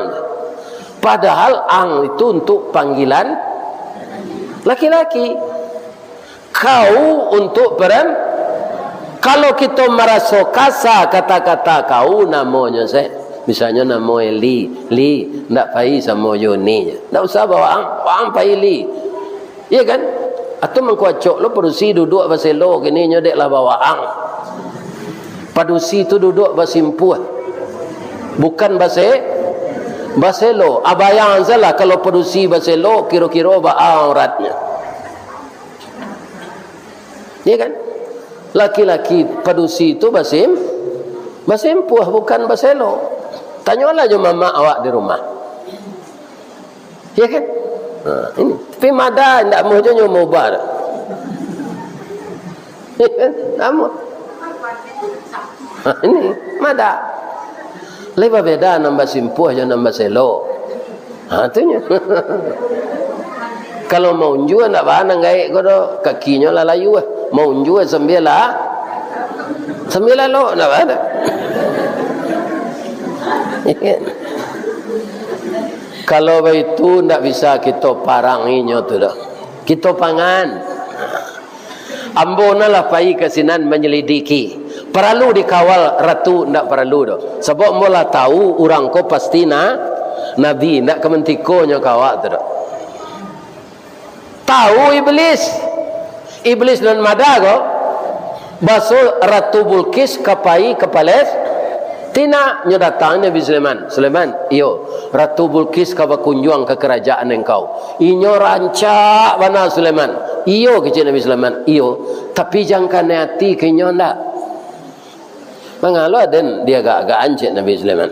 Padahal ang itu untuk panggilan laki-laki. Kau untuk perem-, kalau kito maraso kasa kata-kata kau, namonyo se, misalnyo namo e Li, Li, ndak pai samo jo Ni. Ndak usah bawaang, waang pai Li. Iyo kan? Atau mangko acok lo padusi duduak baselo kini nyo dek lah bawaang. Padusi tu duduak basimpuah. Bukan base-, baselo. Abayang salah kalau padusi baselo, kiro-kiro baa auratnyo. Iyo kan? Laki-laki padusi tu basim-, basimpuah, bukan baselo. Tanyolah jo mamak awak di rumah. Iyo kan? Ha, ini. Tapi mada indak amuah jo nyo maubah tu. Iyo kan? Indak amuah. Ha, ini. Mada. Lai babeda nan basimpuah jo nan baselo. Ha, tu nyo. Kalau maunjua ndak baa nan gaek ko doh, kakinyo lah layuah. Maunjua sambil lah, sambil lalok, ndak baa doh. Kalau baitu, ndak bisa kito parangi nyo tu doh. Kito pangan. Ambo nan lah pai ka sinan manyalidiki. Paralu dikawal ratu, ndak paralu doh. Sabab ambo lah tau urang ko pasti na-, nabi, ndak ka mantikonyo ka awak tu doh. Tau Iblis. Iblis nan mada ko, baso Ratu Bulkis ka pai ka Palestina, nyo datang Nabi Sulaiman. "Sulaiman, iyo, Ratu Bulkis ka bakunjuang ka karajaan engkau. Inyo rancak bana, Sulaiman." "Iyo," kecek Nabi Sulaiman, "iyo, tapi jan kanai ati ka inyo ndak?" "Mangalo aden diagak-agakan?" cek Nabi Sulaiman.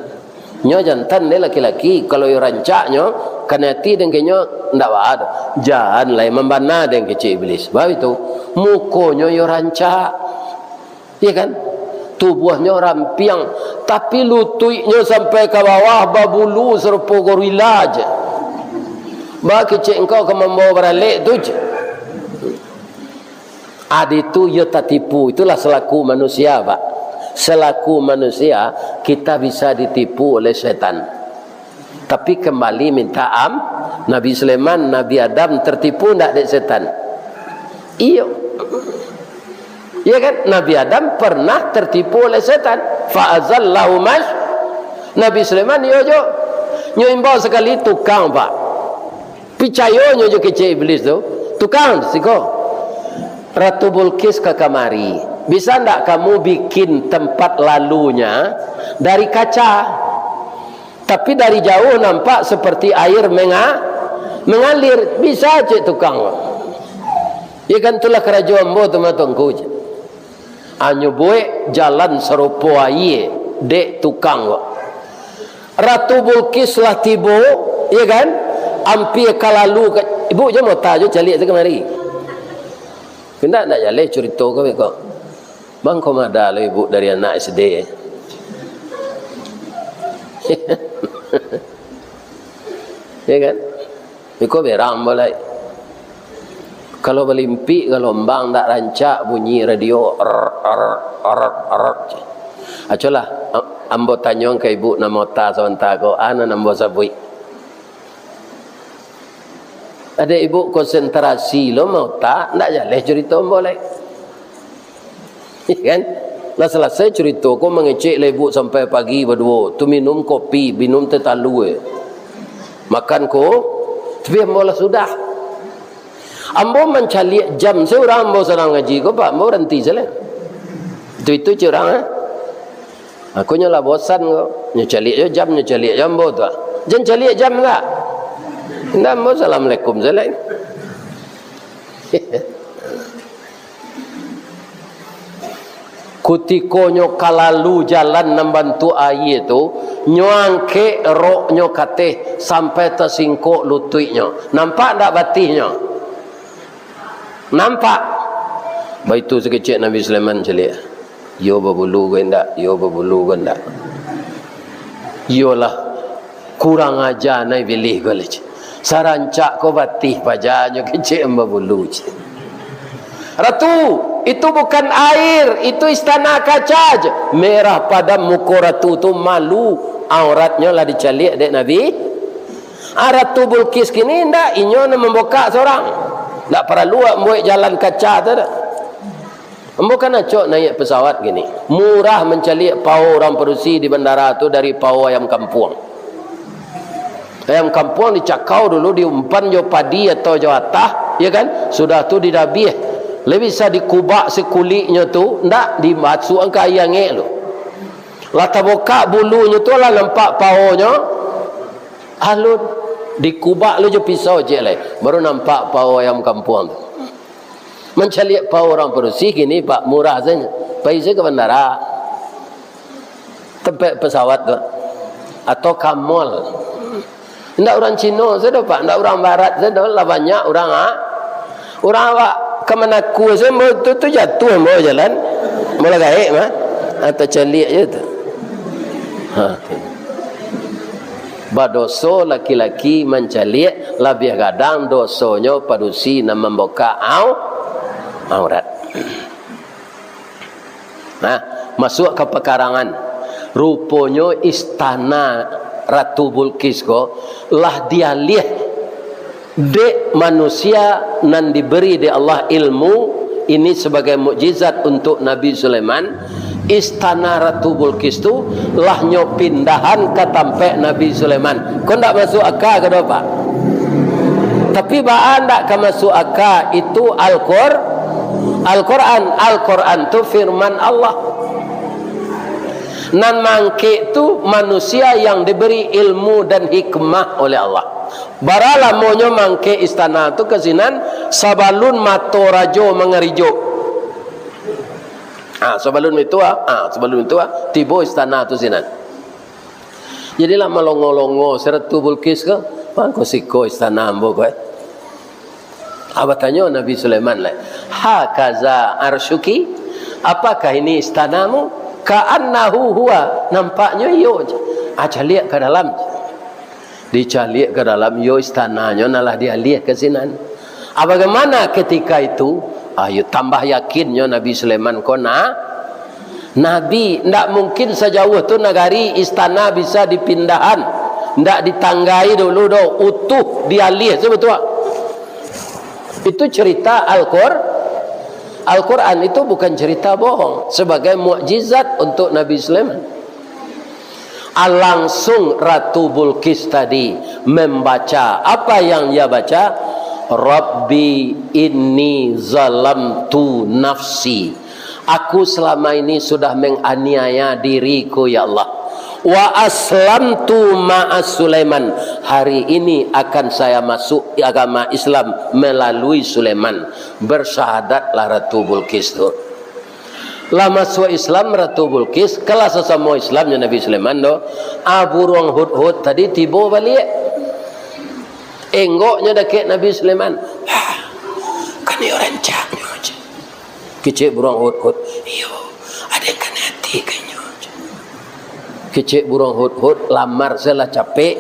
"Nyo jantan, dek laki-laki, kalau iyo rancaknyo, kanai ati den ka inyo, ndak baa doh." "Jan lai mambana den," kecek Iblis. Baitu, mukonyo iyo rancak. Iyo kan? Tubuahnyo rampiang, tapi lutuiknyo sampai ka bawah babulu sarupo gorila je. Baa kecek engkau ka mambawa baralek tu je. Adi tu iyo tatipu, itulah selaku manusia, Pak. Selaku manusia, kita bisa ditipu oleh setan. Tapi kembali minta am-, Nabi Sulaiman, Nabi Adam tertipu ndak dek setan? Iyo. Iya kan? Nabi Adam pernah tertipu oleh setan. Fa azallahu mas-, Nabi Sulaiman iyo jo. Nyo imbau sakali tukang, Pak. Picayonyo jo kecek Iblis tu, "Tukang, siko, Ratu Bulkis ka kamari. Bisa ndak kamu bikin tempat lalunya dari kaca? Tapi dari jauh nampak seperti air menga-, mengalir. Bisa," cek tukang. "Ya kan, itulah karajo ambo tu mah, Tuanku," cek. Anyo buek jalan sarupo aia dek tukang ko. Ratu Bulkis lah tibo, ya kan? Ampia ka lalu ka, ibu jo mota jo caliak tu kamari. Indak, ndak jaleh curito ko beko. Bang ko mada lo ibu dari anak S D. Ya kan? Iko berang ambo lai. Kalau balimpik galombang ndak rancak bunyi radio, er, er, er, er. Acolah, am-, ambo tanyoan ka ibu nan mota sabanta ko, a nan ambo sabuik. Adek ibu konsentrasi lo mota, ndak jaleh curito ambo lai. Kan? Lah salasai curito ko, mangecek lah ibu sampai pagi baduo. Tu minum kopi, minum teh talua. Makan ko, tapi ambo lah sudah. Ambo mancaliak jam se urang ambo sadang ngaji ko, Pak, ambo baranti se lah. Itu-itu cek urang, eh. Aku nyo lah bosan ko. Nyo caliak jo jam, nyo caliak jo ambo tu, ah. Jan caliak jam lah. Indak, ambo assalamualaikum se lah. Kutiko nyo ka lalu jalan nan bantuak aia tu, nyo angkek roknyo ka ateh sampai tasingkok lutuiknyo. Nampak ndak batihnyo? Nampak. Baitu sakecek Nabi Sulaiman caliak. Iyo babulu ko indak, iyo babulu ko indak. Iyolah, kurang aja nai bilih ko lah, cek. Sarancak ko batih paja nyo kecek babulu, cek. Ratu, itu bukan air, itu istana kaca, cek. Merah padam muko ratu tu, malu, auratnyo lah dicaliak dek Nabi. Ah, Ratu Bulkis kini indak, inyo nan mambokak sorang. Ndak paralu awak mambuek jalan kaca tu dah. Ambo kan acok naiak pesawat kini. Murah mancaliak pao urang padusi di bandara tu dari pao ayam kampuang. Ayam kampuang dicakau dulu, diumpan jo padi atau jo atah, ya kan? Sudah tu didabiah. Lai bisa dikubak sakuliknyo tu, ndak, dimasuakan ka aia angek lu. Lah tabokak bulunyo tu, lah nampak paonyo, alun. Dikubak lu jo pisau ciek lai, baru nampak pao ayam kampuang tu. Mancaliak pao urang padusi kini, Pak, murah sajo. Pai sajo ka bandara, tampek pesawat tu, atau ka mall. Indak urang Cino sajo, Pak, indak urang Barat sajo, lah banyak urang, ah. Urang awak ka Manaku sajo, ambo tu, tu jatuah ambo jalan. Ambo lah gaek mah. Ah, tacaliak je tu. Ha, tu. Badoso laki-laki mancaliak, labiah gadang dosonyo padusi nan mambokak au-, aurat. Nah, masuak ka pakarangan. Ruponyo istana Ratu Bulkis ko lah dialiah dek manusia nan diberi dek Allah ilmu ini sabagai mukjizat untuk Nabi Sulaiman. Istana Ratu Bulkis tu lah nyo pindahan ka tampek Nabi Sulaiman. Ko ndak masuak aka ka doh, Pak? Tapi baa ndak ka masuak aka, itu Al-Qur-, Al-Quran. Al-Quran tu firman Allah. Nan mangkek tu manusia yang diberi ilmu dan hikmah oleh Allah. Bara lamonyo mangkek istana tu ka sinan, sabalun mato rajo mangarijo. Ah, sabalun itu ah, ah, sabalun itu ah, tibo istana tu sinan. Jadilah malongo-longo si Ratu Bulkis ko, "Mangko siko istana ambo ko, eh?" Ah, batanyo Nabi Sulaiman lai, "Hakaza arsyuki? Apakah ini istanamu?" "Ka'annahu huwa, nampaknyo iyo je." Ah, caliak ka dalam. Dicaliak ka dalam, iyo istananyo nan lah dialiah ka sinan. Ah, bagaimana ketika itu? Ah, iyo tambah yakinnyo Nabi Sulaiman ko na-, nabi. Ndak mungkin sajauah tu nagari istana bisa dipindahan. Ndak ditanggai dulu doh, utuh dialiah sabatua. Itu cerita Al-Qur-, Al-Quran, itu bukan cerita bohong. Sebagai mukjizat untuk Nabi Sulaiman. Ah, langsung Ratu Bulkis tadi membaca. Apa yang dia baca? "Rabbi inni zalamtu nafsi." "Aku selama ini sudah menganiaya diriku, ya Allah. Wa aslamtu ma'a Sulaiman. Hari ini akan saya masuk agama Islam melalui Sulaiman." Bersyahadatlah Ratu Bulkis tu. Lah masuak Islam Ratu Bulkis, kan lah sasamo Islam jo Nabi Sulaiman tu. Ah, buruang hudhud tadi tibo baliak. Enggoknyo dakek Nabi Sulaiman. "Ah, kan iyo rancaknyo je." Kecek buruang hudhud, "Iyo, aden kanai ati ka inyo je." Kecek buruang hudhud, lamar se lah capek.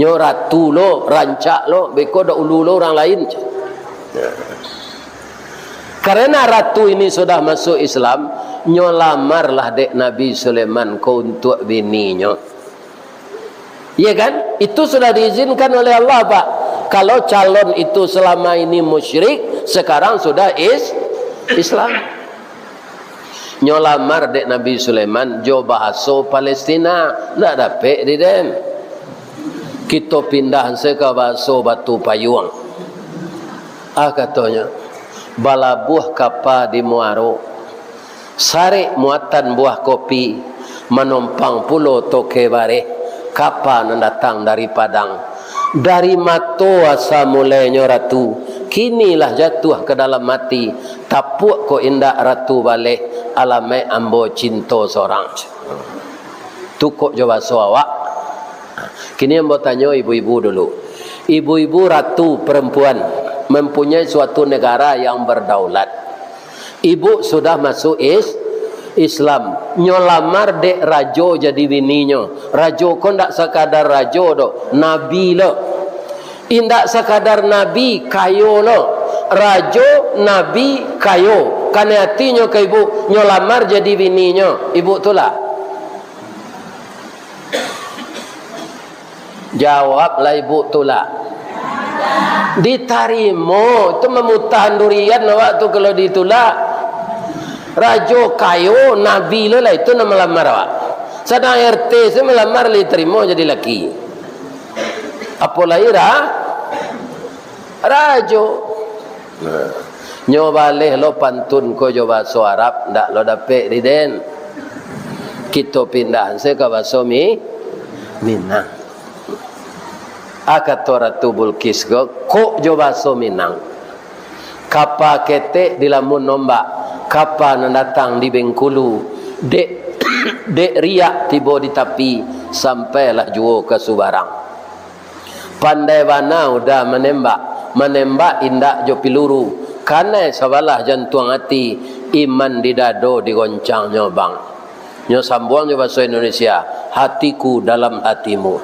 Nyo ratu lo, rancak lo, beko daulu lo urang lain. Karena ratu ini sudah masuk Islam, nyo lamarlah dek Nabi Sulaiman ko untuak bininyo. Iya kan? Itu sudah diizinkan oleh Allah, Pak. Kalau calon itu selama ini musyrik, sekarang sudah is-, Islam. Nyo lamar dek Nabi Sulaiman jo bahaso Palestina, ndak dapek di den. Kito pindah se ka bahaso Batu Payuang. Ah, katonyo, balabuah kapa di muaro, sarek muatan buah kopi, manompang pulo toke bareh, kapa nan datang dari Padang. Dari mato asa mulainyo ratu, kinilah jatuah ka dalam ati, tapuak kok indak ratu baleh, alamaik ambo cinto sorang. Tu kok jo baso awak. Kini ambo tanyo ibu-ibu dulu. Ibu-ibu ratu perempuan, mempunyai suatu negara yang berdaulat. Ibu sudah masuk is-, Islam. Nyo lamar dek rajo jadi bininyo. Rajo ko ndak sakadar rajo doh, nabi lo. Indak sakadar nabi, kayo lo. Rajo, nabi, kayo. Kanai atinyo ka ibu, nyo lamar jadi bininyo. Ibu tulak? Jawablah ibu, tulak. Ditarimo, itu mamutahan durian awak tu kalau ditulak. Rajo kayo, nabi lo lah itu nan malamar awak. Sadang R T se malamar lah ditarimo jadi laki. Apo lai ra-, rajo. Nah, nyo baleh lo pantun ko jo bahaso Arab, ndak lo dapek di den. Kito pindah se ka bahaso Mi-, Minang. A kato Ratu Bulkis ko, kok jo bahaso Minang. Kapa ketek dilamun ombak, kapa nan datang di Bengkulu, dek, dek riak tibo di tapi, sampailah juo ka subarang. Pandai bana uda manembak, manembak indak jo piluru, kanai sabalah jantuang ati, iman di dado digoncangnyo bang. Nyo sambuang jo bahaso Indonesia, hatiku dalam hatimu.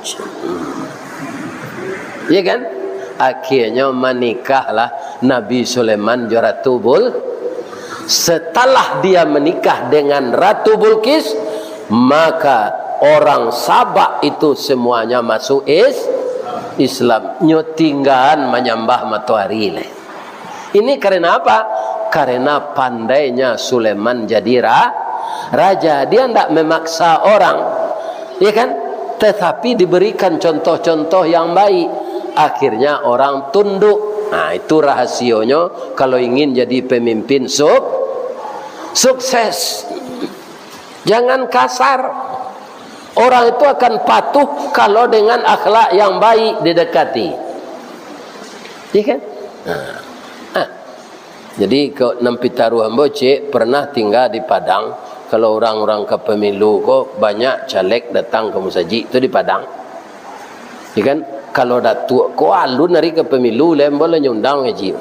Iya kan? Akhirnyo manikahlah Nabi Sulaiman jo Ratu Bul-, Setelah dia menikah dengan Ratu Bulkis, maka orang Sabak itu semuanya masuk is-, Islam. Nyo tinggaan manyambah matoari lai. Ini karena apa? Karena pandainya Sulaiman jadi ra-, raja. Dia ndak memaksa orang, ya kan? Tetapi diberikan contoh-contoh yang baik. Akhirnya orang tunduk. Nah, itu rahasionyo kalau ingin jadi pemimpin suk-, sukses. Jangan kasar. Orang itu akan patuh kalau dengan akhlak yang baik didekati. Iya kan? Nah. Ah. Jadi, ko nan pitaruah ambo, cek, pernah tinggal di Padang. Kalau urang-urang ka pemilu ko, banyak caleg datang ka musajik tu di Padang. Iya kan? Kalau datuak ko alun ari ka pemilu, lai ambo lah nyundang haji.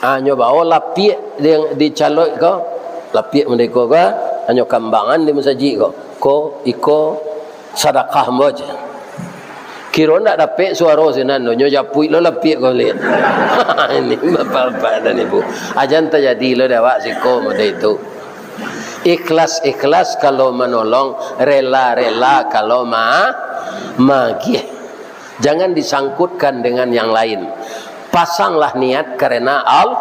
Ah, nyo bao lapiak di, di calok ko, lapiak merdeka ko, anyo kambangan di musajik ko. Ko, iko, sadakah ambo, cek. Kiro ndak dapek suaro sinan tu, nyo japuik lo lapiak ko liek. Ini bapak-bapak dan ibu. Ajan tajadi lo dek awak siko model itu. Ikhlas-ikhlas kalau manolong, rela-rela kalau ma-, magiah. Jangan disangkutkan dengan yang lain. Pasanglah niat karena Al-,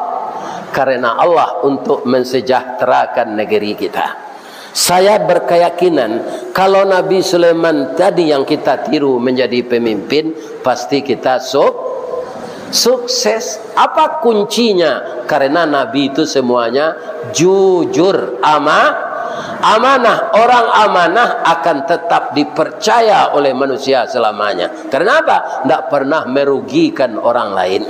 karena Allah untuk mensejahterakan negeri kita. Saya berkeyakinan, kalau Nabi Sulaiman tadi yang kita tiru menjadi pemimpin, pasti kita suk-, sukses. Apa kuncinya? Karena Nabi itu semuanya jujur, ama-, amanah. Orang amanah akan tetap dipercaya oleh manusia selamanya. Karena apa? Ndak pernah merugikan orang lain.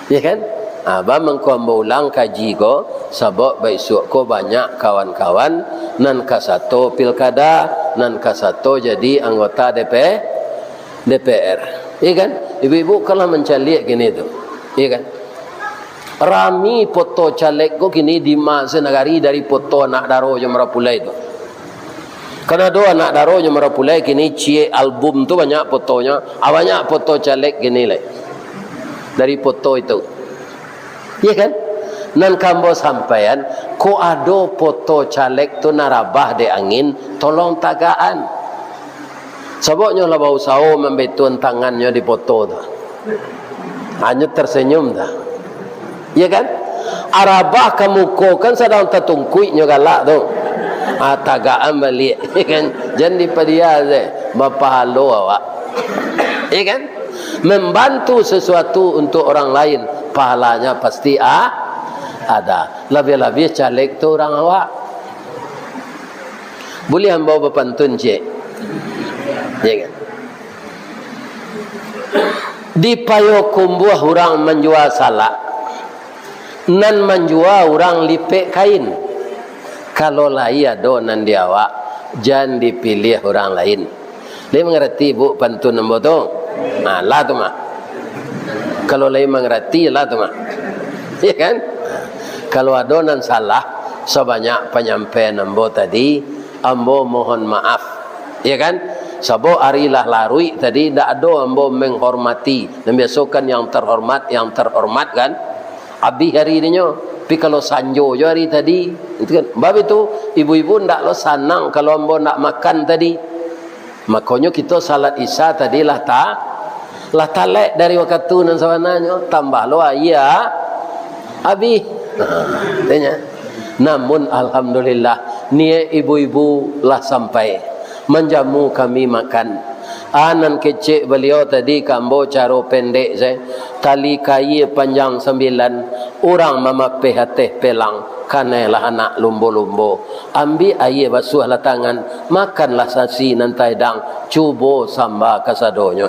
Ya kan? Ah, ba mangko ambo ulang kaji ko, sabab baisuak ko banyak kawan-kawan nan ka sato pilkada, nan ka sato jadi anggota D P, D P R. Ya kan? Ibu-ibu kan lah mancaliak kini tu. Ya kan? Rami poto caleg ko kini di ma-, sanagari dari poto anak daro jo marapulai tu. Kan ado anak daro jo marapulai kini ciek album tu banyak potonyo, ah, banyak poto caleg kini lai. Dari poto itu. Iya kan? Nan ka ambo sampaian, kok ado poto caleg tu nan rabah dek angin, tolong tagaan. Sabab nyo lah bausaho mambetun tangannyo di poto tu. Hanyo tersenyum tu. Iya kan? Arabah ka muko kan sadang tatungkuik nyo galak tu. Ah, tagaan baliak, iya kan? Jan dipadia se, bapahalo awak. Iya kan? Membantu sesuatu untuk orang lain, pahalanya pasti a-, ada. Labiah-labiah caleg tu urang awak. Buliah ambo bapantun ciek? Ya kan? Di Payokumbuah urang manjua salak, nan manjua urang lipek kain. Kalau lai ado nan di awak, jan dipiliah urang lain. Lai mangarati, Bu, pantun ambo tu? Nah, lah tu mah. Kalau lai mangarati lah tu mah. Ya kan? Kalau ado nan salah, sabanyak panyampaian ambo tadi, ambo mohon maaf. Ya kan? Sabab ari lah laruik tadi, ndak ado ambo menghormati. Nan biaso kan yang terhormat, yang terhormat kan? Abih ari dinyo. Tapi kalau sanjo jo ari tadi, itu kan. Bab itu, ibu-ibu ndak lo sanang kalau ambo ndak makan tadi. Makonyo kito salat Isya tadi lah ta-, lah talek dari wakatu nan sabananyo, tambah lo aia abih. Nah, tanya. Namun alhamdulillah, niaik ibu-ibu lah sampai manjamu kami makan. Ah, nan kecek baliau tadi ka ambo caro pendek sajo, tali kaia panjang sambilan, urang mamapeh ateh pelang, kanailah anak lumbo-lumbo. Ambiak aia basuahlah tangan, makanlah nasi nan taedang, cubo samba kasadonyo.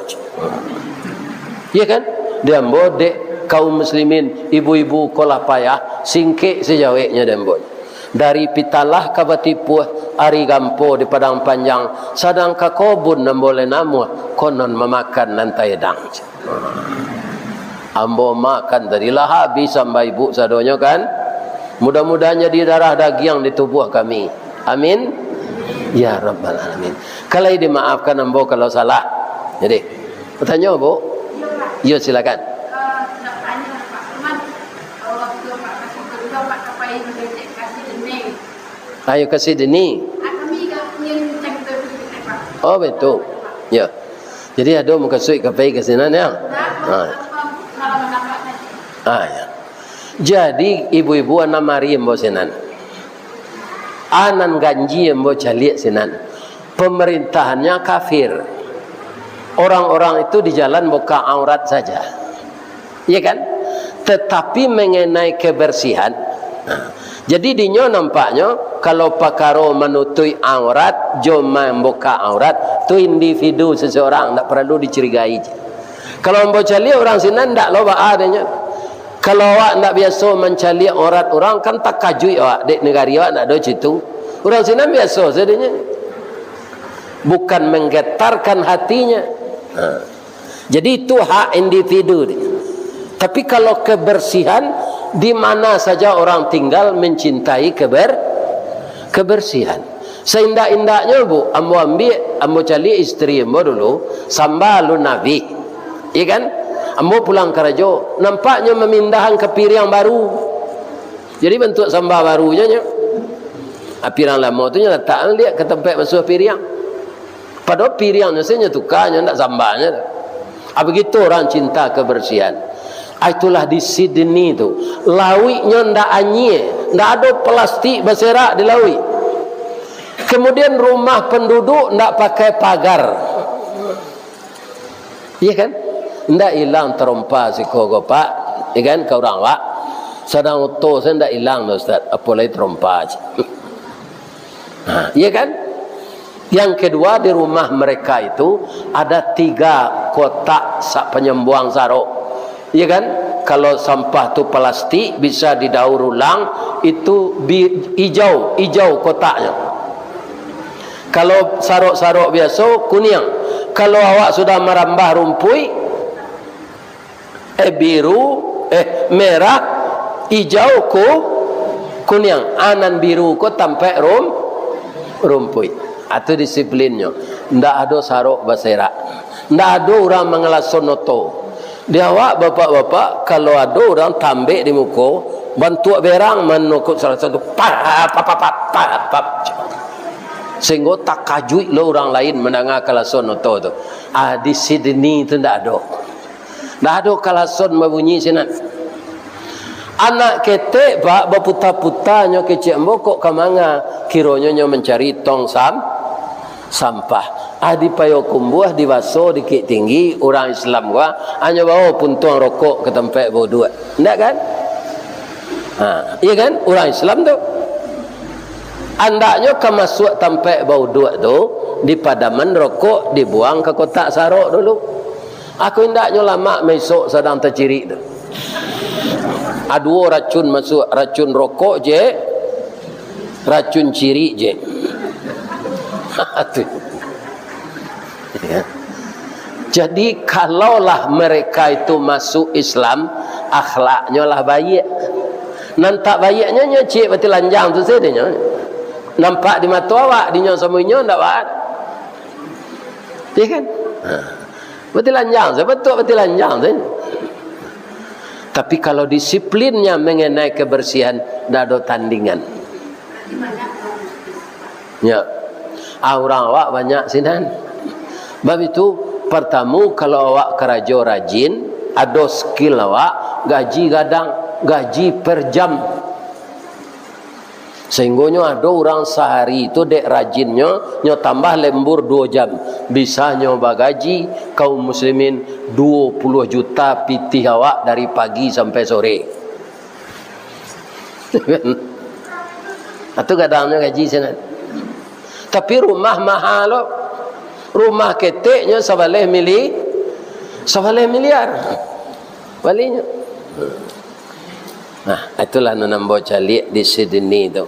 Ya kan? Di ambo dek kaum muslimin, ibu-ibu ko lah payah, singkek sajaweknyo di ambo. Dari Pitalah ka Batipuah, ari gampo di Padang Panjang, sadang ka kobun ambo lai namuah, konon mamakan nan taedang. Ambo makan tadi lah habis samba ibu sadonyo kan. Mudah-mudahan jadi darah dagiang di tubuah kami. Amin. Ya Rabbal Alamin. Kalai dimaafkan ambo kalau salah. Jadi, batanyo, Bu? Iyo, silakan. Ayo, ka Sydney. Oh, betul. Ya. Jadi, ado mukasuik ka pai ka sinan, ya? Ha. Ha, ya. Jadi, ibu-ibu, anam ari ambo sinan. Anan ganji ambo caliak sinan. Pemerintahannyo kafir. Orang-orang itu di jalan buka aurat saja. Iya kan? Tetapi mengenai kebersihan, nah, jadi dinyo nampaknyo, kalau pakaro manutuik aurat, jo mambuka aurat, tu individu seseorang, ndak paralu dicurigai. Kalau ambo caliak urang sinan, ndak lo baa dinyo. Kalau awak ndak biaso mancaliak aurat urang, kan takajuik awak, dek nagari awak ndak ado citu. Urang sinan biaso sadonyo. Bukan menggetarkan hatinya. Nah. Jadi, itu hak individu. Tapi, kalau kebersihan, di mana saja orang tinggal mencintai keber-, kebersihan. Seindak-indaknyo, Bu, ambo ambiak, ambo caliak isteri ambo dulu, samba alun abih. Iya kan? Ambo pulang karajo, nampaknyo mamindahan ka piriang baru. Jadi, bantuak samba baru je nyo. Ah, piriang lamo tu nyo latak liak ka tampek basuah piriang. Padahal piriangnyo sajo nyo tuka, nyo ndak sambanyo tu. Ah, begitu orang cinta kebersihan. Ah, itulah di Sydney tu. Lauiknyo ndak anyie, ndak ado plastik baserak di lauik. Kemudian rumah penduduk ndak pakai pagar. Iya kan? Ndak ilang tarompa siko ko, Pak. Iya kan, ka urang awak. Sadang oto sajo ndak ilang doh, Ustaz. Apo lai tarompa. Ha, iya kan? Yang kedua, di rumah mereka itu ada tiga kotak sa-, panyambuang sarok. Iya kan? Kalau sampah tu plastik, bisa didaur ulang, itu bi-, ijau, ijau kotaknyo. Kalau sarok-sarok biaso, kuniang. Kalau awak sudah marambah rumpuik, eh, biru, eh, merah, ijau, ku-, kuniang. Anan biru ko tampek rum-, rumpuik. Atu disiplinnyo. Ndak ado sarok baserak. Ndak ado urang mangalason oto. Di awak, bapak-bapak, kalau ado urang tambek di muko, bantuak berang manokok salah satu, pap, pap, pap, pap, pap, pap. Sehinggo takajuik lo urang lain mandanga kalason oto tu. Ah, di Sydney tu ndak ado. Ndak ado kalason babunyi sinan. Anak ketek, Pak, baputa-puta nyo kecek ambo, kok ka manga? Kironyo nyo mancari tong sam-, sampah. Ah, di Payokumbuah, di Baso, di Bukiktinggi, urang Islam ko, ah, nyo bao puntuang rokok ka tampek bauduak. Ndak kan? Ha, iya kan? Urang Islam tu. Andaknyo ka masuak tampek bauduak tu, dipadaman rokok, dibuang ka kotak sarok dulu. Aku indaknyo lamak maisok sadang tacirik tu. Aduo racun masuak, racun rokok je, racun cirik je. Tu. Ya. Jadi, kalaulah mereka itu masuk Islam, akhlaknyo lah baiak. Nan tak baiaknyo, nyo ciek batilanjang tu sadonyo. Nampak di mato awak, dinyo samo inyo ndak baa. Ya kan? Ha. Batilanjang sajo, batua batilanjang sajo. Tapi kalau disiplinnya mengenai kebersihan, ndak ado tandingan. Ya. Ah, urang awak banyak sinan. Bab itu, partamo, kalau awak karajo rajin, ado skill awak, gaji gadang, gaji per jam. Sahinggonyo ado urang sahari tu dek rajinnyo, nyo tambah lembur duo jam, bisanyo bagaji kaum muslimin duo puluah juta pitih awak dari pagi sampai sore. Atu gadangnyo gaji sinan. Tapi rumah maha lo. Rumah keteknyo sabaleh mili-, sabaleh miliar. Balinyo. Nah, itulah nan ambo caliak di Sydney tu.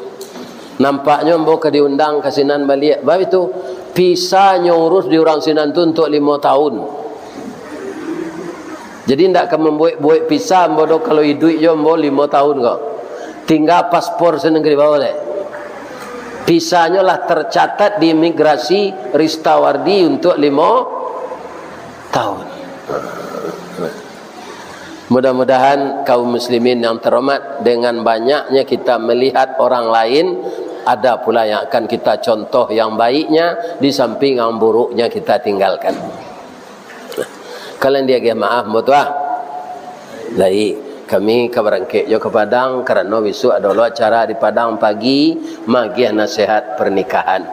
Nampaknyo ambo ka diundang ka sinan baliak. Bab itu, visanyo urus di urang sinan tu untuak limo tahun. Jadi, ndak ka mambuek-buek visa ambo doh, kalau iduik jo ambo limo tahun ko. Tingga paspor sinan ka dibawa lai. Visanyo lah tercatat di imigrasi Ristawardi untuak limo tahun. Mudah-mudahan kaum muslimin yang terhormat, dengan banyaknya kita melihat orang lain, ada pula yang akan kita contoh yang baiknya, di samping yang buruknya kita tinggalkan. Kalian diagiah maaf, ambo tu ah. Lai, kami ka barangkek jo ka Padang, karano bisuak ado lo acara di Padang pagi, magiah nasihat pernikahan.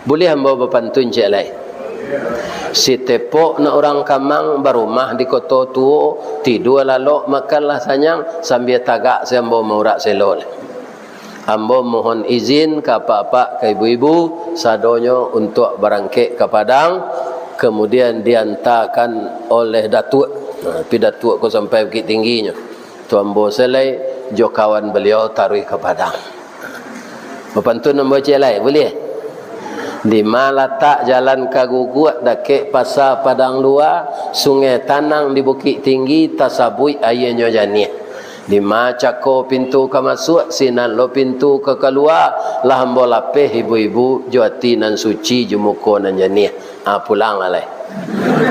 Buliah ambo bapantun ciek lai? Sitepok nak urang kamang, barumah di koto tuo, tidua lalok, makanlah sanyang, sambia tagak se ambo maurak selo lai. Ambo mohon izin ka apak-apak, ka ibu-ibu, sadonyo untuak barangkek ka Padang, kamudian diantakan oleh Datuak. Nah, tapi Datuak ko sampai Bukittingginyo. Tu ambo se lai jo kawan baliau taruih ka Padang. Bapantun ambo ciek lai, buliah? Di ma latak jalan ka Guguak, dakek Pasa Padang Lua, Sungai Tanang di Bukittinggi, tasabuik aianyo janiah. Di ma cako pintu ka masuak, sinan lo pintu ka kalua, lah ambo lapeh ibu-ibu, jo ati nan suci, jo muko nan janiah. Ah, pulang lah lai.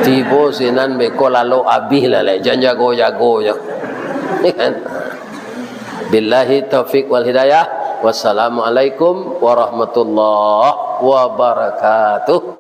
Tibo sinan beko lalok abih lah lai, jan jago-jago jo. Kan? Billahi taufik wal hidayah. Wassalamualaikum warahmatullahi wabarakatuh.